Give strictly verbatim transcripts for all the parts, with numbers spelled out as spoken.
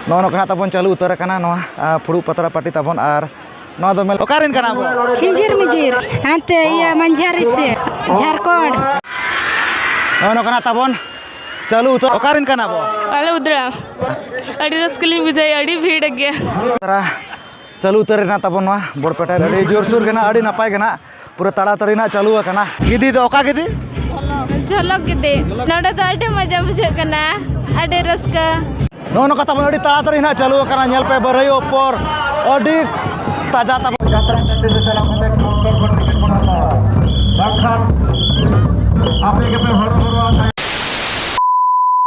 ᱱᱚᱜᱼᱚ ᱱᱚᱝᱠᱟ ᱦᱟᱸᱜ ᱛᱟᱵᱚᱱ ᱪᱟᱹᱞᱩ ᱩᱛᱟᱹᱨ ᱟᱠᱟᱱᱟ ᱱᱚᱣᱟ, ᱟ, ᱯᱷᱩᱲᱩᱜ ᱯᱟᱛᱲᱟ ᱯᱟᱹᱴᱤ ᱛᱟᱵᱚᱱ᱾ ᱟᱨ ᱱᱚᱣᱟ ᱫᱚ ᱢᱮᱞ-, ᱚᱠᱟ ᱨᱮᱱ ᱠᱟᱱᱟ ᱵᱚ? ᱠᱷᱤᱸᱡᱤᱨ ᱢᱤᱡᱤᱨ, ᱦᱟᱱᱛᱮ ᱤᱭᱟᱹ ᱢᱟᱹᱡᱷᱟᱨᱤ ᱥᱮᱫ, ᱡᱷᱟᱲᱠᱷᱚᱸᱰ᱾ ᱱᱚᱜᱼᱚ ᱱᱚᱝᱠᱟ ᱦᱟᱸᱜ ᱛᱟᱵᱚᱱ ᱪᱟᱹᱞᱩ ᱩᱛᱟᱹᱨ᱾ ᱚᱠᱟ ᱨᱮᱱ ᱠᱟᱱᱟ ᱵᱚ? ᱟᱞᱮ ᱩᱫᱽᱲᱟ᱾ ᱟᱹᱰᱤ ᱨᱟᱹᱥᱠᱟᱹ ᱞᱤᱧ ᱵᱩᱡᱷᱟᱹᱣᱮᱫᱼᱟ, ᱟᱹᱰᱤ ᱵᱷᱤᱲ ᱜᱮᱭᱟ᱾ ᱛᱟᱨᱟ ᱪᱟᱹᱞᱩ ᱩᱛᱟᱹᱨ ᱮᱱᱟ ᱛᱟᱵᱚᱱ ᱱᱚᱣᱟ ᱵᱚᱲᱯᱮᱴᱟ ᱨᱮ᱾ ᱟᱹᱰᱤ ᱡᱳᱨᱥᱳᱨ ᱜᱮ ᱱᱟᱜ, ᱟᱹᱰᱤ ᱱᱟᱯᱟᱭ ᱜᱮ ᱱᱟᱜ, ᱯᱩᱨᱟᱹ ᱛᱟᱲᱟᱛᱟᱲᱤ ᱱᱟᱜ ᱪᱟᱹᱞᱩ ᱟᱠᱟᱱᱟ᱾ ᱜᱤᱫᱤ ᱫᱚ ᱚᱠᱟ ᱜᱤᱫᱤ? ᱡᱷᱚᱞᱚᱠ ᱜᱤᱫᱤ᱾ ᱱᱚᱰᱮ ᱫᱚ ᱟᱹᱰᱤ ᱢᱚᱡᱟ ᱵᱩᱡᱷᱟᱹᱜ ᱠᱟᱱᱟ, ᱟᱹᱰᱤ ᱨᱟᱹᱥᱠᱟᱹ᱾ ᱱᱚᱜᱼᱚ ᱱᱚᱝᱠᱟ ᱛᱟᱵᱚᱱ ᱟᱹᱰᱤ ᱛᱟᱲᱟᱛᱟᱲᱤ ᱱᱟᱜ ᱪᱟᱹᱞᱩ ᱟᱠᱟᱱᱟ᱾ ᱧᱮᱞ ᱯᱮ, ᱵᱟᱹᱨᱟᱹᱭᱚᱜ ᱯᱚᱨ ᱟᱹᱰᱤ ᱛᱟᱡᱟ ᱛᱟᱵᱚᱱ᱾ ᱡᱟᱛᱨᱟ ᱴᱟᱺᱰᱤ ᱨᱮ ᱪᱟᱞᱟᱣ ᱠᱟᱛᱮ counter ᱠᱷᱚᱱ ticket ᱵᱚᱱ ᱦᱟᱛᱟᱣᱟ᱾ ᱵᱟᱝᱠᱷᱟᱱ ᱟᱯᱮ ᱜᱮᱯᱮ ᱦᱚᱨᱚᱵᱚᱨᱚᱜᱼᱟ᱾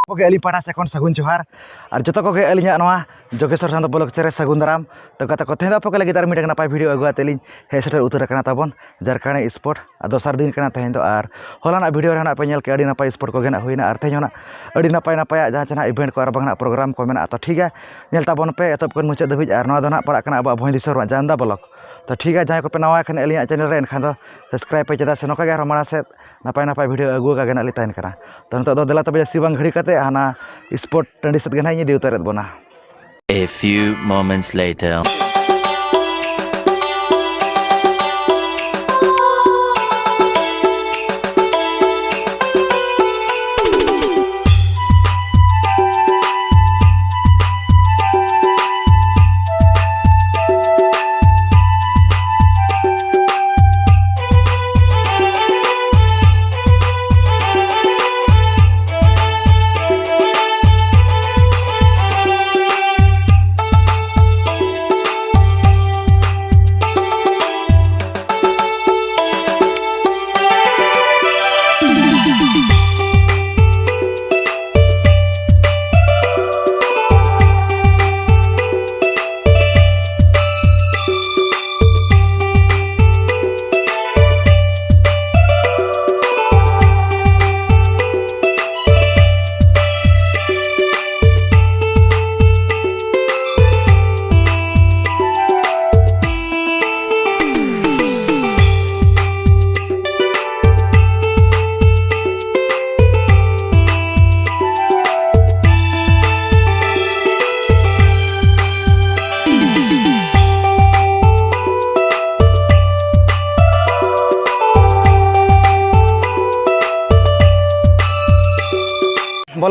ᱠᱚᱜᱮ ᱟᱹᱞᱤᱧ ᱯᱟᱦᱴᱟ ᱥᱮᱫ ᱠᱷᱚᱱ ᱥᱟᱹᱜᱩᱱ ᱡᱚᱦᱟᱨ᱾ ᱟᱨ ᱡᱚᱛᱚ ᱠᱚᱜᱮ ᱟᱹᱞᱤᱧᱟᱜ ᱱᱚᱣᱟ ᱡᱳᱜᱮᱥᱣᱚᱨ ᱥᱟᱱᱛᱚ vlog channel ᱨᱮ ᱥᱟᱹᱜᱩᱱ ᱫᱟᱨᱟᱢ᱾ ᱛᱚ ᱜᱟᱛᱮ ᱠᱚ, ᱛᱮᱦᱮᱧ ᱫᱚ ᱟᱯᱮ ᱠᱚ ᱞᱟᱹᱜᱤᱫ ᱟᱨ ᱢᱤᱫᱴᱟᱝ ᱱᱟᱯᱟᱭ video ᱟᱹᱜᱩ ᱠᱟᱛᱮ ᱞᱤᱧ ᱦᱮᱡ ᱥᱮᱴᱮᱨ ᱩᱛᱟᱹᱨ ᱟᱠᱟᱱᱟ ᱛᱟᱵᱚᱱ ᱡᱟᱨᱠᱟᱬᱤ spot᱾ ᱟᱨ ᱫᱚᱥᱟᱨ ᱫᱤᱱ ᱠᱟᱱᱟ ᱛᱮᱦᱮᱧ ᱫᱚ᱾ ᱟᱨ ᱦᱚᱞᱟᱱᱟᱜ video ᱨᱮ ᱱᱟᱜ ᱯᱮ ᱧᱮᱞ ᱠᱮᱫᱼᱟ, ᱟᱹᱰᱤ ᱱᱟᱯᱟᱭ spot ᱠᱚᱜᱮ ᱱᱟᱜ ᱦᱩᱭᱱᱟ᱾ ᱟᱨ ᱛᱮᱦᱮᱧ ᱦᱚᱸ ᱱᱟᱜ ᱟᱹᱰᱤ ᱱᱟᱯᱟᱭ ᱱᱟᱯᱟᱭᱟᱜ ᱡᱟᱦᱟᱸ ᱪᱮ ᱱᱟᱜ event ᱠᱚ ᱟᱨ ᱵᱟᱝ ᱱᱟᱜ program ᱠᱚ ᱢᱮᱱᱟᱜᱼᱟ᱾ ᱛᱚ ᱴᱷᱤᱠ ᱜᱮᱭᱟ, ᱧᱮᱞ ᱛᱟᱵᱚᱱ ᱯᱮ ᱮᱛᱚᱦᱚᱵ ᱠᱷᱚᱱ ᱢᱩᱪᱟᱹᱫ ᱫᱷᱟᱹᱵᱤᱡ᱾ ᱟᱨ ᱱᱚᱣᱟ ᱫᱚ ᱱᱟᱜ ᱯᱟᱲᱟᱜ ᱠᱟᱱᱟ ᱟᱵᱚᱣᱟᱜ ᱵᱷᱚᱸᱡᱽ ᱫᱤᱥᱚᱢ ᱨᱮᱱᱟᱜ ᱡᱟᱢᱫᱟ block᱾ ᱛᱚ ᱴᱷᱤᱠ ᱜᱮᱭᱟ, ᱡᱟᱦᱟᱸᱭ ᱠᱚᱯᱮ ᱱᱟᱣᱟ ᱠᱷᱟᱱ ᱟᱹᱞᱤᱧᱟᱜ channel ᱨᱮ, ᱮᱱᱠᱷᱟᱱ ᱫᱚ subscribe ᱯᱮ, ᱪᱮᱫᱟᱜ ᱥᱮ ᱱᱚᱝᱠᱟ ᱜᱮ ᱟᱨᱦᱚᱸ ᱢᱟᱲᱟᱝ ᱥᱮᱫ ᱱᱟᱯᱟᱭ ᱱᱟᱯᱟᱭ video ᱟᱹᱜᱩ ᱟᱠᱟ ᱜᱮ ᱱᱟᱜ ᱞᱤᱧ ᱛᱟᱦᱮᱱ ᱠᱟᱱᱟ᱾ ᱛᱚ ᱱᱤᱛᱚᱜ ᱫᱚ ᱫᱮᱞᱟ ᱛᱚᱵᱮ ᱡᱟᱹᱥᱛᱤ ᱵᱟᱝ ᱜᱷᱟᱹᱲᱤ ᱠᱟᱛᱮ ᱦᱟᱱᱟ spot ᱴᱟᱺᱰᱤ ᱥᱮᱫ ᱜᱮ ᱱᱟᱜ ᱤᱧ ᱤᱫᱤ ᱩᱛᱟᱹᱨᱮᱫ ᱵᱚᱱᱟ᱾ A few moments later.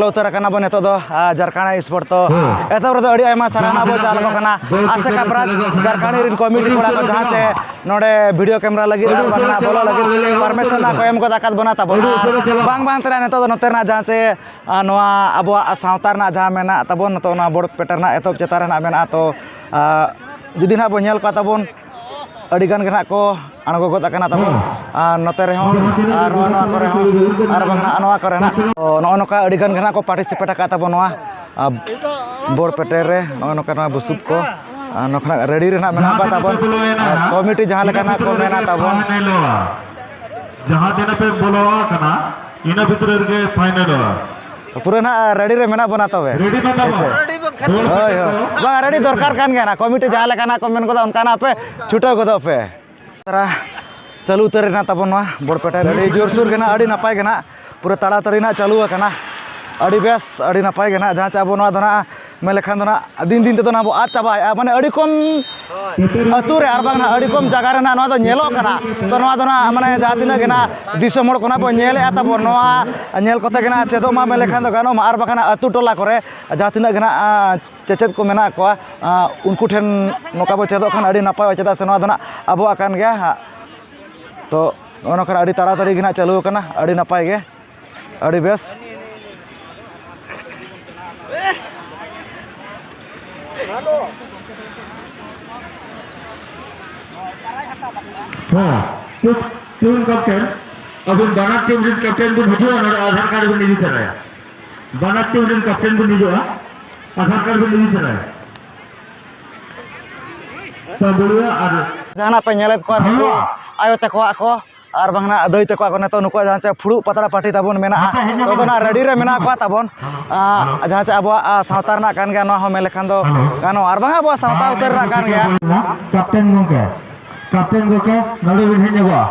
ᱩᱛᱟᱹᱨ ᱟᱠᱟᱱᱟ ᱵᱚᱱ ᱱᱤᱛᱚᱜ ᱫᱚ, ᱟᱨ ᱡᱟᱨᱠᱟᱱᱟ ᱥᱯᱳᱨᱴ ᱫᱚ ᱮᱛᱚᱦᱚᱵ ᱨᱮᱫᱚ ᱟᱹᱰᱤ ᱟᱭᱢᱟ ᱥᱟᱨᱦᱟᱣ ᱵᱚᱱ ᱪᱟᱞ ᱟᱠᱚ ᱠᱟᱱᱟ ᱟᱥᱮᱠᱟ ᱵᱨᱟᱡᱽ ᱡᱟᱨᱠᱟᱱᱤ ᱨᱮᱱ ᱠᱚᱢᱤᱴᱤ ᱠᱚᱲᱟ ᱠᱚ, ᱡᱟᱦᱟᱸ ᱪᱮ ᱱᱚᱰᱮ ᱵᱷᱤᱰᱤᱭᱳ ᱠᱮᱢᱮᱨᱟ ᱞᱟᱹᱜᱤᱫ ᱟᱨ ᱵᱟᱝ ᱵᱚᱞᱚ ᱞᱟᱹᱜᱤᱫ ᱯᱟᱨᱢᱤᱥᱚᱱ ᱱᱟᱜ ᱠᱚ ᱮᱢ ᱜᱚᱫ ᱟᱠᱟᱫ ᱵᱚᱱᱟ ᱛᱟᱵᱚᱱ᱾ ᱟᱨ ᱵᱟᱝ ᱵᱟᱝ ᱛᱮ ᱱᱤᱛᱚᱜ ᱫᱚ ᱱᱚᱛᱮ ᱨᱮᱱᱟᱜ ᱡᱟᱦᱟᱸ ᱪᱮ, ᱟᱨ ᱱᱚᱣᱟ ᱟᱵᱚᱣᱟᱜ ᱥᱟᱶᱛᱟ ᱨᱮᱱᱟᱜ ᱡᱟᱦᱟᱸ ᱢᱮᱱᱟᱜ ᱛᱟᱵᱚᱱ, ᱱᱤᱛᱚᱜ ᱱᱚᱣᱟ ᱵᱳᱨᱰ ᱯᱮᱴᱮ ᱨᱮᱱᱟᱜ ᱮᱛᱚᱦᱚᱵ ᱪᱮᱛᱟᱱ ᱨᱮ ᱱᱟᱜ ᱢᱮᱱᱟᱜᱼᱟ᱾ ᱛᱚ, ᱟᱨ ᱡᱩᱫᱤ ᱱᱟᱜ ᱵᱚᱱ ᱧᱮᱞ ᱠᱚᱣᱟ ᱛᱟᱵᱚᱱ, ᱟᱹᱰᱤ ᱜᱟᱱ ᱜᱮ ᱱᱟᱜ ᱠᱚ ᱟᱬᱜᱚ ᱜᱚᱫ ᱟᱠᱟᱱᱟ ᱛᱟᱵᱚᱱ᱾ ᱟᱨ ᱱᱚᱛᱮ ᱨᱮᱦᱚᱸ, ᱟᱨ ᱱᱚᱜᱼᱚ ᱱᱚᱣᱟ ᱠᱚᱨᱮ ᱦᱚᱸ, ᱟᱨ ᱵᱟᱝ ᱱᱟᱜ ᱱᱚᱣᱟ ᱠᱚᱨᱮ ᱱᱟᱜ᱾ ᱛᱚ, ᱱᱚᱜᱼᱚ ᱱᱚᱝᱠᱟ ᱟᱹᱰᱤ ᱜᱟᱱ ᱜᱮ ᱱᱟᱜ ᱠᱚ ᱯᱟᱨᱴᱤᱥᱤᱯᱮᱴ ᱟᱠᱟᱫ ᱛᱟᱵᱚᱱ ᱱᱚᱣᱟ, ᱟᱨ ᱵᱳᱨᱰ ᱯᱮᱴᱮ ᱨᱮ ᱱᱚᱜᱼᱚ ᱱᱚᱝᱠᱟ ᱱᱚᱣᱟ ᱵᱩᱥᱩᱵ ᱠᱚ, ᱟᱨ ᱱᱚᱝᱠᱟ ᱨᱮᱰᱤ ᱨᱮ ᱱᱟᱜ ᱢᱮᱱᱟᱜ ᱠᱚᱣᱟ ᱛᱟᱵᱚᱱ᱾ ᱟᱨ ᱠᱚᱢᱤᱴᱤ ᱡᱟᱦᱟᱸ ᱞᱮᱠᱟ ᱱᱟᱜ ᱠᱚ ᱢᱮᱱᱟ ᱛᱟᱵᱚᱱ, ᱡᱟᱦᱟᱸ ᱛᱤᱱᱟᱹᱜ ᱯᱮ ᱵᱚᱞᱚ ᱟᱠᱟᱱᱟ, ᱤᱱᱟᱹ ᱵᱷᱤᱛᱨᱤ ᱨᱮᱜᱮ ᱯᱷᱟᱭᱱᱮᱞᱚᱜᱼᱟ᱾ ᱯᱩᱨᱟᱹ ᱱᱟᱜ ᱨᱮᱰᱤ ᱨᱮ ᱢᱮᱱᱟᱜ ᱵᱚᱱᱟ ᱛᱚᱵᱮ᱾ ᱨᱮᱰᱤ ᱢᱮᱱᱟᱜ ᱵᱚᱱᱟ᱾ ᱦᱮᱸ ᱥᱮ? ᱦᱳᱭ, ᱦᱳᱭ᱾ ᱵᱟᱝ, ᱨᱮᱰᱤ ᱫᱚᱨᱠᱟᱨ ᱠᱟᱱ ᱜᱮᱭᱟ ᱱᱟᱜ, ᱠᱚᱢᱤᱴᱤ ᱡᱟᱦᱟᱸ ᱞᱮᱠᱟ ᱱᱟᱜ ᱠᱚ ᱢᱮᱱ ᱜᱚᱫᱟ, ᱚᱱᱠᱟ ᱱᱟᱜ ᱯᱮ ᱪᱷᱩᱴᱟᱹᱣ ᱜᱚᱫᱚᱜ ᱯᱮ᱾ ᱛᱟᱨᱟ ᱪᱟᱹᱞᱩ ᱩᱛᱟᱹᱨ ᱮᱱᱟ ᱛᱟᱵᱚᱱ ᱱᱚᱣᱟ ᱵᱳᱨᱰ ᱯᱮᱴᱮ ᱨᱮ᱾ ᱟᱹᱰᱤ ᱡᱳᱨᱥᱳᱨ ᱜᱮ ᱱᱟᱜ, ᱟᱹᱰᱤ ᱱᱟᱯᱟᱭ ᱜᱮ ᱱᱟᱜ, ᱯᱩᱨᱟᱹ ᱛᱟᱲᱟᱛᱟᱲᱤ ᱱᱟᱜ ᱪᱟᱹᱞᱩ ᱟᱠᱟᱱᱟ᱾ ᱟᱹᱰᱤ ᱵᱮᱥ, ᱟᱹᱰᱤ ᱱᱟᱯᱟᱭ ᱜᱮ ᱱᱟᱜ, ᱡᱟᱦᱟᱸ ᱪᱮ ᱟᱵᱚ ᱱᱚᱣᱟ ᱫᱚ ᱱᱟᱜ ᱢᱮᱱ ᱞᱮᱠᱷᱟᱱ ᱫᱚ ᱱᱟᱜ ᱫᱤᱱ ᱫᱤᱱ ᱛᱮᱫᱚ ᱱᱟᱜ ᱵᱚ ᱟᱫ ᱪᱟᱵᱟᱭᱮᱫᱼᱟ᱾ ᱢᱟᱱᱮ ᱟᱹᱰᱤ ᱠᱚᱢ ᱟᱹᱛᱩ ᱨᱮ ᱟᱨ ᱵᱟᱝ ᱱᱟᱜ ᱟᱹᱰᱤ ᱠᱚᱢ ᱡᱟᱭᱜᱟ ᱨᱮ ᱱᱟᱜ ᱱᱚᱣᱟ ᱫᱚ ᱧᱮᱞᱚᱜ ᱠᱟᱱᱟ᱾ ᱛᱚ ᱱᱚᱣᱟ ᱫᱚ ᱱᱟᱜ ᱢᱟᱱᱮ ᱡᱟᱦᱟᱸ ᱛᱤᱱᱟᱹᱜ ᱜᱮ ᱱᱟᱜ ᱫᱤᱥᱚᱢ ᱦᱚᱲ ᱠᱚ ᱱᱟᱜ ᱵᱚ ᱧᱮᱞᱮᱫᱼᱟ ᱛᱟᱵᱚᱱ, ᱱᱚᱣᱟ ᱧᱮᱞ ᱠᱚᱛᱮ ᱜᱮ ᱱᱟᱜ ᱪᱮᱫᱚᱜ ᱢᱟ ᱢᱮᱱ ᱞᱮᱠᱷᱟᱱ ᱫᱚ ᱜᱟᱱᱚᱜ ᱢᱟ᱾ ᱟᱨ ᱵᱟᱠᱷᱟᱱ ᱟᱹᱛᱩ ᱴᱚᱞᱟ ᱠᱚᱨᱮ ᱡᱟᱦᱟᱸ ᱛᱤᱱᱟᱹᱜ ᱜᱮ ᱱᱟᱜ, ᱟᱸ, ᱪᱮᱪᱮᱫ ᱠᱚ ᱢᱮᱱᱟᱜ ᱠᱚᱣᱟ, ᱟᱸ, ᱩᱱᱠᱩ ᱴᱷᱮᱱ ᱱᱚᱝᱠᱟ ᱵᱚ ᱪᱮᱫᱚᱜ ᱠᱷᱟᱱ ᱟᱹᱰᱤ ᱱᱟᱯᱟᱭᱚᱜᱼᱟ, ᱪᱮᱫᱟᱜ ᱥᱮ ᱱᱚᱣᱟ ᱫᱚ ᱱᱟᱜ ᱟᱵᱚᱣᱟᱜ ᱠᱟᱱ ᱜᱮᱭᱟ ᱦᱟᱸᱜ᱾ ᱛᱚ ᱱᱚᱜᱼᱚ ᱱᱚᱝᱠᱟ ᱟᱹᱰᱤ ᱛᱟᱲᱟᱛᱟᱲᱤ ᱜᱮ ᱱᱟᱜ ᱪᱟᱹᱞᱩ ᱟᱠᱟᱱᱟ, ᱟᱹᱰᱤ ᱱᱟᱯᱟᱭ ᱜᱮ, ᱟᱹᱰᱤ ᱵᱮᱥ᱾ ᱦᱮᱸ, ᱴᱤᱢ, ᱴᱤᱢ ᱠᱮᱯᱴᱮᱱ, ᱟᱹᱵᱤᱱ ᱵᱟᱱᱟᱨ ᱴᱤᱢ ᱨᱮᱱ ᱠᱮᱯᱴᱮᱱ ᱵᱤᱱ ᱦᱤᱡᱩᱜᱼᱟ, ᱱᱚᱰᱮ ᱟᱫᱷᱟᱨ ᱠᱟᱨᱰ ᱵᱤᱱ ᱤᱫᱤ ᱛᱚᱨᱟᱭᱟ᱾ ᱵᱟᱱᱟᱨ ᱴᱤᱢ ᱨᱮᱱ ᱠᱮᱯᱴᱮᱱ ᱵᱤᱱ ᱦᱤᱡᱩᱜᱼᱟ, ᱟᱫᱷᱟᱨ ᱠᱟᱨᱰ ᱵᱤᱱ ᱤᱫᱤ ᱛᱚᱨᱟᱭᱟ᱾ ᱛᱚ, ᱫᱩᱲᱩᱵ ᱟᱨ ᱡᱟᱦᱟᱱᱟᱜ ᱯᱮ ᱧᱮᱞᱮᱫ ᱠᱚᱣᱟ, ᱱᱩᱠᱩ ᱦᱮᱸ᱾ ᱟᱭᱳ ᱛᱟᱠᱚᱣᱟᱜ ᱠᱚ ᱟᱨ ᱵᱟᱝ ᱱᱟᱜ ᱫᱟᱹᱭ ᱛᱟᱠᱚᱣᱟᱜ ᱠᱚ, ᱱᱤᱛᱚᱜ ᱱᱩᱠᱩᱣᱟᱜ ᱡᱟᱦᱟᱸ ᱪᱮ ᱯᱷᱩᱲᱩᱜ ᱯᱟᱛᱲᱟ ᱯᱟᱹᱴᱤ ᱛᱟᱵᱚᱱ ᱢᱮᱱᱟᱜᱼᱟ, ᱦᱟᱯᱮ, ᱦᱮᱡ ᱛᱚ ᱧᱚᱜᱚᱜ ᱚᱱᱟ ᱢᱮ᱾ ᱨᱮᱰᱤ ᱨᱮ ᱢᱮᱱᱟᱜ ᱠᱚᱣᱟ ᱛᱟᱵᱚᱱ᱾ ᱦᱮᱞᱳ, ᱟᱸ, ᱦᱮᱞᱳ᱾ ᱡᱟᱦᱟᱸ ᱪᱮ ᱟᱵᱚᱣᱟᱜ, ᱟᱸ, ᱥᱟᱶᱛᱟ ᱨᱮᱱᱟᱜ ᱠᱟᱱ ᱜᱮᱭᱟ, ᱱᱚᱣᱟ ᱦᱚᱸ ᱢᱮᱱ ᱞᱮᱠᱷᱟᱱ ᱫᱚ ᱦᱮᱞᱳ᱾ ᱜᱟᱱᱚᱜᱼᱟ, ᱟᱨ ᱵᱟᱝ ᱟᱵᱚᱣᱟᱜ ᱥᱟᱶᱛᱟ ᱦᱮᱸ, ᱩᱛᱟᱹᱨ ᱨᱮᱱᱟᱜ ᱠᱟᱱ ᱜᱮᱭᱟ᱾ ᱠᱮᱯᱴᱮᱱ ᱜᱚᱢᱠᱮ, ᱠᱮᱯᱴᱮᱱ ᱜᱚᱢᱠᱮ, ᱱᱚᱰᱮ ᱵᱤᱱ ᱦᱮᱡ ᱧᱚᱜᱚᱜᱼᱟ᱾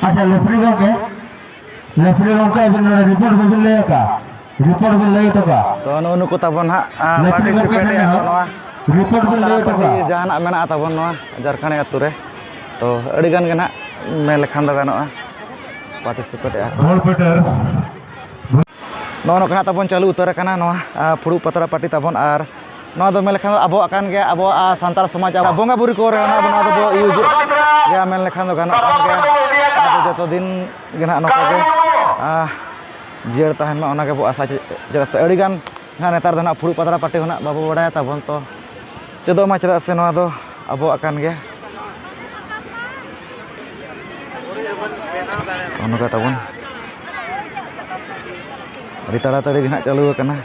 ᱟᱪᱪᱷᱟ, ᱞᱮᱯᱷᱨᱤ ᱜᱚᱢᱠᱮ, ᱞᱮᱯᱷᱨᱤ ᱜᱚᱢᱠᱮ, ᱟᱹᱵᱤᱱ ᱱᱚᱰᱮ ᱨᱤᱯᱳᱨᱴ ᱵᱟᱹᱵᱤᱱ ᱞᱟᱹᱭ ᱟᱠᱟᱫᱼᱟ, ᱨᱤᱯᱳᱨᱴ ᱵᱤᱱ ᱞᱟᱹᱭ ᱦᱚᱴᱚ ᱠᱟᱜᱼᱟ᱾ ᱛᱚ, ᱱᱩᱜᱼᱩ ᱱᱩᱠᱩ ᱛᱟᱵᱚᱱ ᱦᱟᱸᱜ, ᱟᱸ, ᱞᱮᱯᱷᱨᱤ ᱜᱚᱢᱠᱮ ᱯᱟᱨᱴᱤᱥᱤᱯᱮᱴ ᱴᱷᱮᱱ ᱮᱫᱼᱟ ᱠᱚ ᱦᱚᱸ ᱱᱚᱣᱟ ᱨᱤᱯᱳᱨᱴ ᱵᱤᱱ ᱞᱟᱹᱭ ᱦᱚᱴᱚ ᱯᱟᱛᱲᱟ ᱯᱟᱹᱴᱤ ᱠᱟᱜᱼᱟ᱾ ᱡᱟᱦᱟᱱᱟᱜ ᱢᱮᱱᱟᱜᱼᱟ ᱛᱟᱵᱚᱱ ᱱᱚᱣᱟ ᱡᱷᱟᱲᱠᱷᱚᱸᱰ ᱟᱹᱛᱩ ᱨᱮ᱾ ᱛᱚ, ᱟᱹᱰᱤ ᱜᱟᱱ ᱜᱮ ᱱᱟᱜ ᱢᱮᱱ ᱞᱮᱠᱷᱟᱱ ᱫᱚ ᱜᱟᱱᱚᱜᱼᱟ᱾ ᱯᱟᱨᱴᱤᱥᱤᱯᱮᱴᱮᱜᱼᱟ᱾ ᱵᱚᱞ ᱯᱮᱴᱟᱨ᱾ ᱱᱚᱜᱼᱚ ᱱᱚᱝᱠᱟ ᱦᱟᱸᱜ ᱛᱟᱵᱚᱱ ᱪᱟᱹᱞᱩ ᱩᱛᱟᱹᱨ ᱟᱠᱟᱱᱟ ᱱᱚᱣᱟ, ᱟ, ᱯᱷᱩᱲᱩᱜ ᱯᱟᱛᱲᱟ ᱯᱟᱹᱴᱤ ᱛᱟᱵᱚᱱ᱾ ᱟᱨ ᱱᱚᱣᱟ ᱫᱚ ᱢᱮᱱ ᱞᱮᱠᱷᱟᱱ ᱫᱚ ᱟᱵᱚᱣᱟᱜ ᱠᱟᱱ ᱜᱮᱭᱟ, ᱟᱵᱚᱣᱟᱜ, ᱟ, ᱥᱟᱱᱛᱟᱲ ᱥᱚᱢᱟᱡᱽ, ᱟᱵᱚ ᱵᱚᱸᱜᱟ ᱵᱩᱨᱩ ᱠᱚᱨᱮ ᱦᱚᱸ ᱟᱵᱚ ᱱᱚᱣᱟ ᱫᱚᱵᱚ use ᱮᱫ ᱜᱮᱭᱟ, ᱢᱮᱱ ᱞᱮᱠᱷᱟᱱ ᱫᱚ ᱜᱟᱱᱚᱜ ᱠᱟᱱ ᱜᱮᱭᱟ᱾ ᱟᱫᱚ ᱡᱚᱛᱚ ᱫᱤᱱ ᱜᱮ ᱱᱟᱦᱟᱜ ᱱᱚᱝᱠᱟ ᱜᱮ, ᱟ, ᱡᱤᱭᱟᱹᱲ ᱛᱟᱦᱮᱱ ᱢᱟ, ᱚᱱᱟ ᱜᱮᱵᱚ ᱟᱥᱟ᱾ ᱪᱮᱫᱟᱜ ᱥᱮ ᱟᱹᱰᱤᱜᱟᱱ ᱱᱟᱦᱟᱜ ᱱᱮᱛᱟᱨ ᱫᱚ ᱱᱟᱦᱟᱜ ᱯᱷᱩᱲᱩᱜ ᱯᱟᱛᱲᱟ ᱯᱟᱹᱴᱤ ᱦᱚᱸ ᱱᱟᱦᱟᱜ ᱵᱟᱵᱚ ᱵᱟᱲᱟᱭᱟ ᱛᱟᱵᱚᱱ, ᱛᱚ ᱪᱮᱫᱚᱜ ᱢᱟ, ᱪᱮᱫᱟᱜ ᱥᱮ ᱱᱚᱣᱟ ᱫᱚ ᱟᱵᱚᱣᱟᱜ ᱠᱟᱱ ᱜᱮᱭᱟ᱾ ᱱᱚᱜᱼᱚ ᱱᱚᱝᱠᱟ ᱛᱟᱵᱚᱱ ᱟᱹᱰᱤ ᱛᱟᱲᱟᱛᱟᱲᱤ ᱜᱮ ᱱᱟᱦᱟᱜ ᱪᱟᱹᱞᱩ ᱟᱠᱟᱱᱟ᱾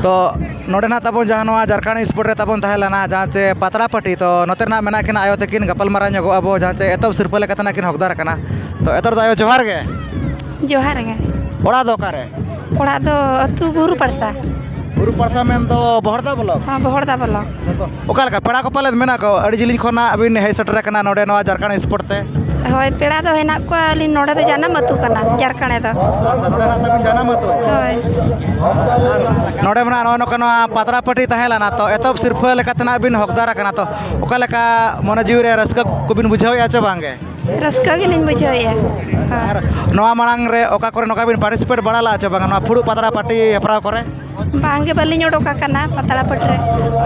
ᱛᱚ ᱱᱚᱰᱮ ᱱᱟᱜ ᱛᱟᱵᱚᱱ ᱡᱟᱦᱟᱸ ᱱᱚᱣᱟ ᱡᱷᱟᱨᱠᱷᱚᱸᱰ ᱥᱯᱳᱨᱴ ᱨᱮ ᱛᱟᱵᱚᱱ ᱛᱟᱦᱮᱸ ᱞᱮᱱᱟ, ᱡᱟᱦᱟᱸ ᱪᱮ ᱯᱟᱛᱲᱟ ᱯᱟᱹᱴᱤ, ᱛᱚ ᱱᱚᱛᱮ ᱨᱮᱱᱟᱜ ᱢᱮᱱᱟᱜ ᱠᱤᱱᱟ ᱟᱭᱳ ᱛᱟᱹᱠᱤᱱ, ᱜᱟᱯᱟᱞᱢᱟᱨᱟᱣ ᱧᱚᱜᱚᱜ ᱟᱵᱚ, ᱡᱟᱦᱟᱸ ᱪᱮ ᱮᱛᱚᱦᱚᱵ ᱥᱤᱨᱯᱟᱹ ᱞᱮᱠᱟᱛᱮ ᱱᱟᱜ ᱠᱤᱱ ᱦᱚᱠᱫᱟᱨ ᱟᱠᱟᱱᱟ᱾ ᱛᱚ ᱮᱛᱚᱦᱚᱵ ᱫᱚ ᱟᱭᱳ, ᱡᱚᱦᱟᱨ ᱜᱮ᱾ ᱡᱚᱦᱟᱨ ᱜᱮ᱾ ᱚᱲᱟᱜ ᱫᱚ ᱚᱠᱟᱨᱮ? ᱚᱲᱟᱜ ᱫᱚ ᱟᱹᱛᱩ ᱵᱩᱨᱩ ᱯᱟᱲᱥᱟ᱾ ᱵᱩᱨᱩ ᱯᱟᱲᱥᱟ ᱢᱮᱱ ᱫᱚ ᱵᱚᱦᱚᱲᱫᱟ ᱵᱞᱚᱠ? ᱦᱚᱸ, ᱵᱚᱦᱚᱲᱫᱟ ᱵᱞᱚᱠ᱾ ᱚᱠᱟ ᱞᱮᱠᱟ ᱯᱮᱲᱟ ᱠᱚ ᱯᱟᱞᱮᱫ ᱢᱮᱱᱟᱜ ᱠᱚ, ᱟᱹᱰᱤ ᱡᱤᱞᱤᱧ ᱠᱷᱚᱱᱟᱜ ᱵᱤᱱ ᱦᱮᱡ ᱥᱮᱴᱮᱨ ᱟᱠᱟᱱᱟ ᱱᱚᱰᱮ ᱱᱚᱣᱟ ᱡᱷᱟᱨᱠᱷᱚᱸᱰ ᱥᱯᱳᱨᱴ ᱛᱮ? ᱦᱳᱭ, ᱯᱮᱲᱟ ᱫᱚ ᱦᱮᱱᱟᱜ ᱠᱚᱣᱟ, ᱟᱹᱞᱤᱧ ᱱᱚᱰᱮ ᱫᱚ ᱡᱟᱱᱟᱢ ᱟᱹᱛᱩ ᱠᱟᱱᱟ, ᱡᱷᱟᱨᱠᱷᱚᱸᱰ ᱫᱚ᱾ ᱟᱪᱪᱷᱟ, ᱱᱚᱰᱮ ᱱᱟᱜ ᱛᱟᱵᱤᱱ ᱡᱟᱱᱟᱢ ᱟᱹᱛᱩ? ᱦᱳᱭ᱾ ᱟᱨ ᱱᱚᱰᱮ ᱢᱟ ᱱᱟᱜ ᱱᱚᱜᱼᱚ ᱱᱚᱝᱠᱟ ᱱᱚᱣᱟ ᱯᱟᱛᱲᱟ ᱯᱟᱹᱴᱤ ᱛᱟᱦᱮᱸ ᱞᱮᱱᱟ, ᱛᱚ ᱮᱛᱚᱦᱚᱵ ᱥᱤᱨᱯᱟᱹ ᱞᱮᱠᱟᱛᱮ ᱱᱟᱜ ᱵᱤᱱ ᱦᱚᱠᱫᱟᱨ ᱟᱠᱟᱱᱟ, ᱛᱚ ᱚᱠᱟ ᱞᱮᱠᱟ ᱢᱚᱱᱮ ᱡᱤᱣᱤ ᱨᱮ ᱨᱟᱹᱥᱠᱟᱹ ᱠᱚᱵᱤᱱ ᱵᱩᱡᱷᱟᱹᱣᱮᱫᱼᱟ ᱪᱮ ᱵᱟᱝ ᱜᱮ? ᱨᱟᱹᱥᱠᱟᱹ ᱜᱮᱞᱤᱧ ᱵᱩᱡᱷᱟᱹᱣᱮᱫᱼᱟ᱾ ᱟᱨ ᱱᱚᱣᱟ ᱢᱟᱲᱟᱝ ᱨᱮ ᱚᱠᱟ ᱠᱚᱨᱮ ᱱᱚᱝᱠᱟ ᱵᱤᱱ ᱯᱟᱨᱴᱤᱥᱤᱯᱮᱴ ᱵᱟᱲᱟ ᱞᱮᱫᱼᱟ ᱪᱮ ᱵᱟᱝᱟ ᱱᱚᱣᱟ ᱯᱷᱩᱲᱩᱜ ᱯᱟᱛᱲᱟ ᱯᱟᱹᱴᱤ ᱦᱮᱯᱨᱟᱣ ᱠᱚᱨᱮ? ᱵᱟᱝ ᱜᱮ, ᱵᱟᱹᱞᱤᱧ ᱚᱰᱚᱠ ᱟᱠᱟᱱᱟ ᱯᱟᱛᱲᱟ ᱯᱟᱹᱴᱤ ᱨᱮ᱾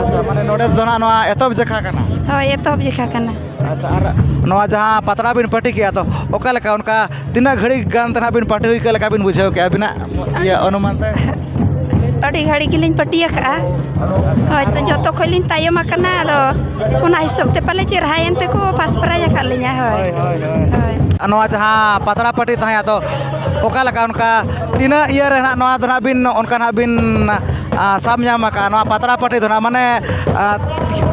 ᱟᱪᱪᱷᱟ, ᱢᱟᱱᱮ ᱱᱚᱰᱮ ᱫᱚ ᱱᱟᱜ ᱱᱚᱣᱟ ᱮᱛᱚᱦᱚᱵ ᱡᱮᱠᱷᱟ ᱠᱟᱱᱟ? ᱦᱳᱭ, ᱮᱛᱚᱦᱚᱵ ᱡᱮᱠᱷᱟ ᱠᱟᱱᱟ᱾ ᱟᱪᱪᱷᱟ, ᱟᱨ ᱱᱚᱣᱟ ᱡᱟᱦᱟᱸ ᱯᱟᱛᱲᱟ ᱵᱤᱱ ᱯᱟᱹᱴᱤ ᱠᱮᱜᱼᱟ, ᱛᱚ ᱚᱠᱟ ᱞᱮᱠᱟ, ᱚᱱᱠᱟ ᱛᱤᱱᱟᱹᱜ ᱜᱷᱟᱹᱲᱤᱡ ᱜᱟᱱ ᱛᱮ ᱱᱟᱜ ᱵᱤᱱ ᱯᱟᱹᱴᱤ ᱦᱩᱭ ᱠᱮᱫ ᱞᱮᱠᱟ ᱵᱤᱱ ᱵᱩᱡᱷᱟᱹᱣ ᱠᱮᱜᱼᱟ ᱟᱹᱵᱤᱱᱟᱜ ᱤᱭᱟᱹ ᱚᱱᱩᱢᱟᱱ ᱛᱮ? ᱟᱹᱰᱤ ᱜᱷᱟᱹᱲᱤᱡ ᱜᱮᱞᱤᱧ ᱯᱟᱹᱴᱤ ᱟᱠᱟᱜᱼᱟ᱾ ᱦᱳᱭ, ᱛᱚ ᱡᱚᱛᱚ ᱠᱷᱚᱡ ᱞᱤᱧ ᱛᱟᱭᱚᱢ ᱟᱠᱟᱱᱟ, ᱟᱫᱚ ᱚᱱᱟ ᱦᱤᱥᱟᱹᱵ ᱛᱮ ᱯᱟᱞᱮ ᱪᱮᱨᱦᱟᱭᱮᱱ ᱛᱮᱠᱚ ᱯᱷᱟᱥᱴ ᱯᱨᱟᱭᱤᱡᱽ ᱟᱠᱟᱫ ᱞᱤᱧᱟ᱾ ᱦᱳᱭ᱾ ᱦᱳᱭ, ᱦᱳᱭ, ᱦᱳᱭ᱾ ᱦᱳᱭ᱾ ᱟᱨ ᱱᱚᱣᱟ ᱡᱟᱦᱟᱸ ᱯᱟᱛᱲᱟ ᱯᱟᱹᱴᱤ ᱛᱟᱦᱮᱸ, ᱟᱫᱚ ᱚᱠᱟ ᱞᱮᱠᱟ, ᱚᱱᱠᱟ ᱛᱤᱱᱟᱹᱜ ᱤᱭᱟᱹ ᱨᱮ ᱱᱟᱜ ᱱᱚᱣᱟ ᱫᱚ ᱱᱟᱜ ᱵᱤᱱ, ᱚᱱᱠᱟ ᱱᱟᱜ ᱵᱤᱱ, ᱟ, ᱥᱟᱵ ᱧᱟᱢ ᱟᱠᱟᱫᱼᱟ ᱱᱚᱣᱟ ᱯᱟᱛᱲᱟ ᱯᱟᱹᱴᱤ ᱫᱚ ᱱᱟᱜ, ᱢᱟᱱᱮ, ᱟ,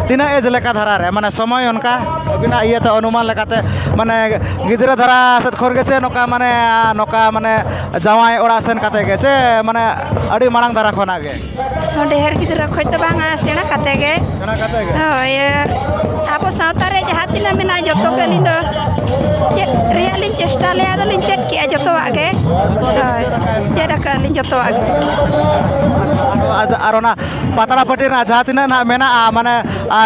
ᱛᱤᱱᱟᱹᱜ ᱮᱡᱽ ᱞᱮᱠᱟ ᱫᱷᱟᱨᱟ ᱨᱮ, ᱢᱟᱱᱮ ᱥᱚᱢᱚᱭ ᱚᱱᱠᱟ ᱟᱹᱵᱤᱱᱟᱜ ᱤᱭᱟᱹᱛᱮ ᱚᱱᱩᱢᱟᱱ ᱞᱮᱠᱟᱛᱮ, ᱢᱟᱱᱮ ᱜᱤᱫᱽᱨᱟᱹ ᱫᱷᱟᱨᱟ ᱥᱮᱫ ᱠᱷᱚᱱ ᱜᱮ ᱥᱮ ᱱᱚᱝᱠᱟ, ᱢᱟᱱᱮ ᱱᱚᱝᱠᱟ ᱢᱟᱱᱮ ᱡᱟᱶᱟᱭ ᱚᱲᱟᱜ ᱥᱮᱱ ᱠᱟᱛᱮ ᱜᱮ ᱥᱮ ᱢᱟᱱᱮ ᱟᱹᱰᱤ ᱢᱟᱲᱟᱝ ᱫᱷᱟᱨᱟ ᱠᱷᱚᱱᱟᱜ ᱜᱮ? ᱰᱷᱮᱨ ᱜᱤᱫᱽᱨᱟᱹ ᱠᱷᱚᱱ ᱫᱚ ᱵᱟᱝᱟ, ᱥᱮᱬᱟ ᱠᱟᱛᱮ ᱜᱮ᱾ ᱥᱮᱬᱟ ᱠᱟᱛᱮ ᱜᱮ? ᱦᱳᱭ, ᱟᱵᱚ ᱥᱟᱶᱛᱟ ᱨᱮ ᱡᱟᱦᱟᱸ ᱛᱤᱱᱟᱹᱜ ᱢᱮᱱᱟᱜᱼᱟ, ᱡᱚᱛᱚ ᱜᱮ ᱟᱹᱞᱤᱧ ᱫᱚ ᱪᱮᱫ ᱨᱮᱭᱟᱜ ᱞᱤᱧ ᱪᱮᱥᱴᱟ ᱞᱮᱫᱼᱟ, ᱟᱫᱚᱞᱤᱧ ᱪᱮᱫ ᱠᱮᱜᱼᱟ ᱡᱚᱛᱚᱣᱟᱜ ᱜᱮ᱾ ᱦᱳᱭ, ᱪᱮᱫ ᱟᱠᱟᱫ ᱞᱤᱧ ᱡᱚᱛᱚᱣᱟᱜ ᱜᱮ᱾ ᱟᱨ, ᱟᱨ ᱚᱱᱟ ᱯᱟᱛᱲᱟ ᱯᱟᱹᱴᱤ ᱨᱮᱱᱟᱜ ᱡᱟᱦᱟᱸ ᱛᱤᱱᱟᱹᱜ ᱱᱟᱦᱟᱜ ᱢᱮᱱᱟᱜᱼᱟ, ᱢᱟᱱᱮ, ᱟ,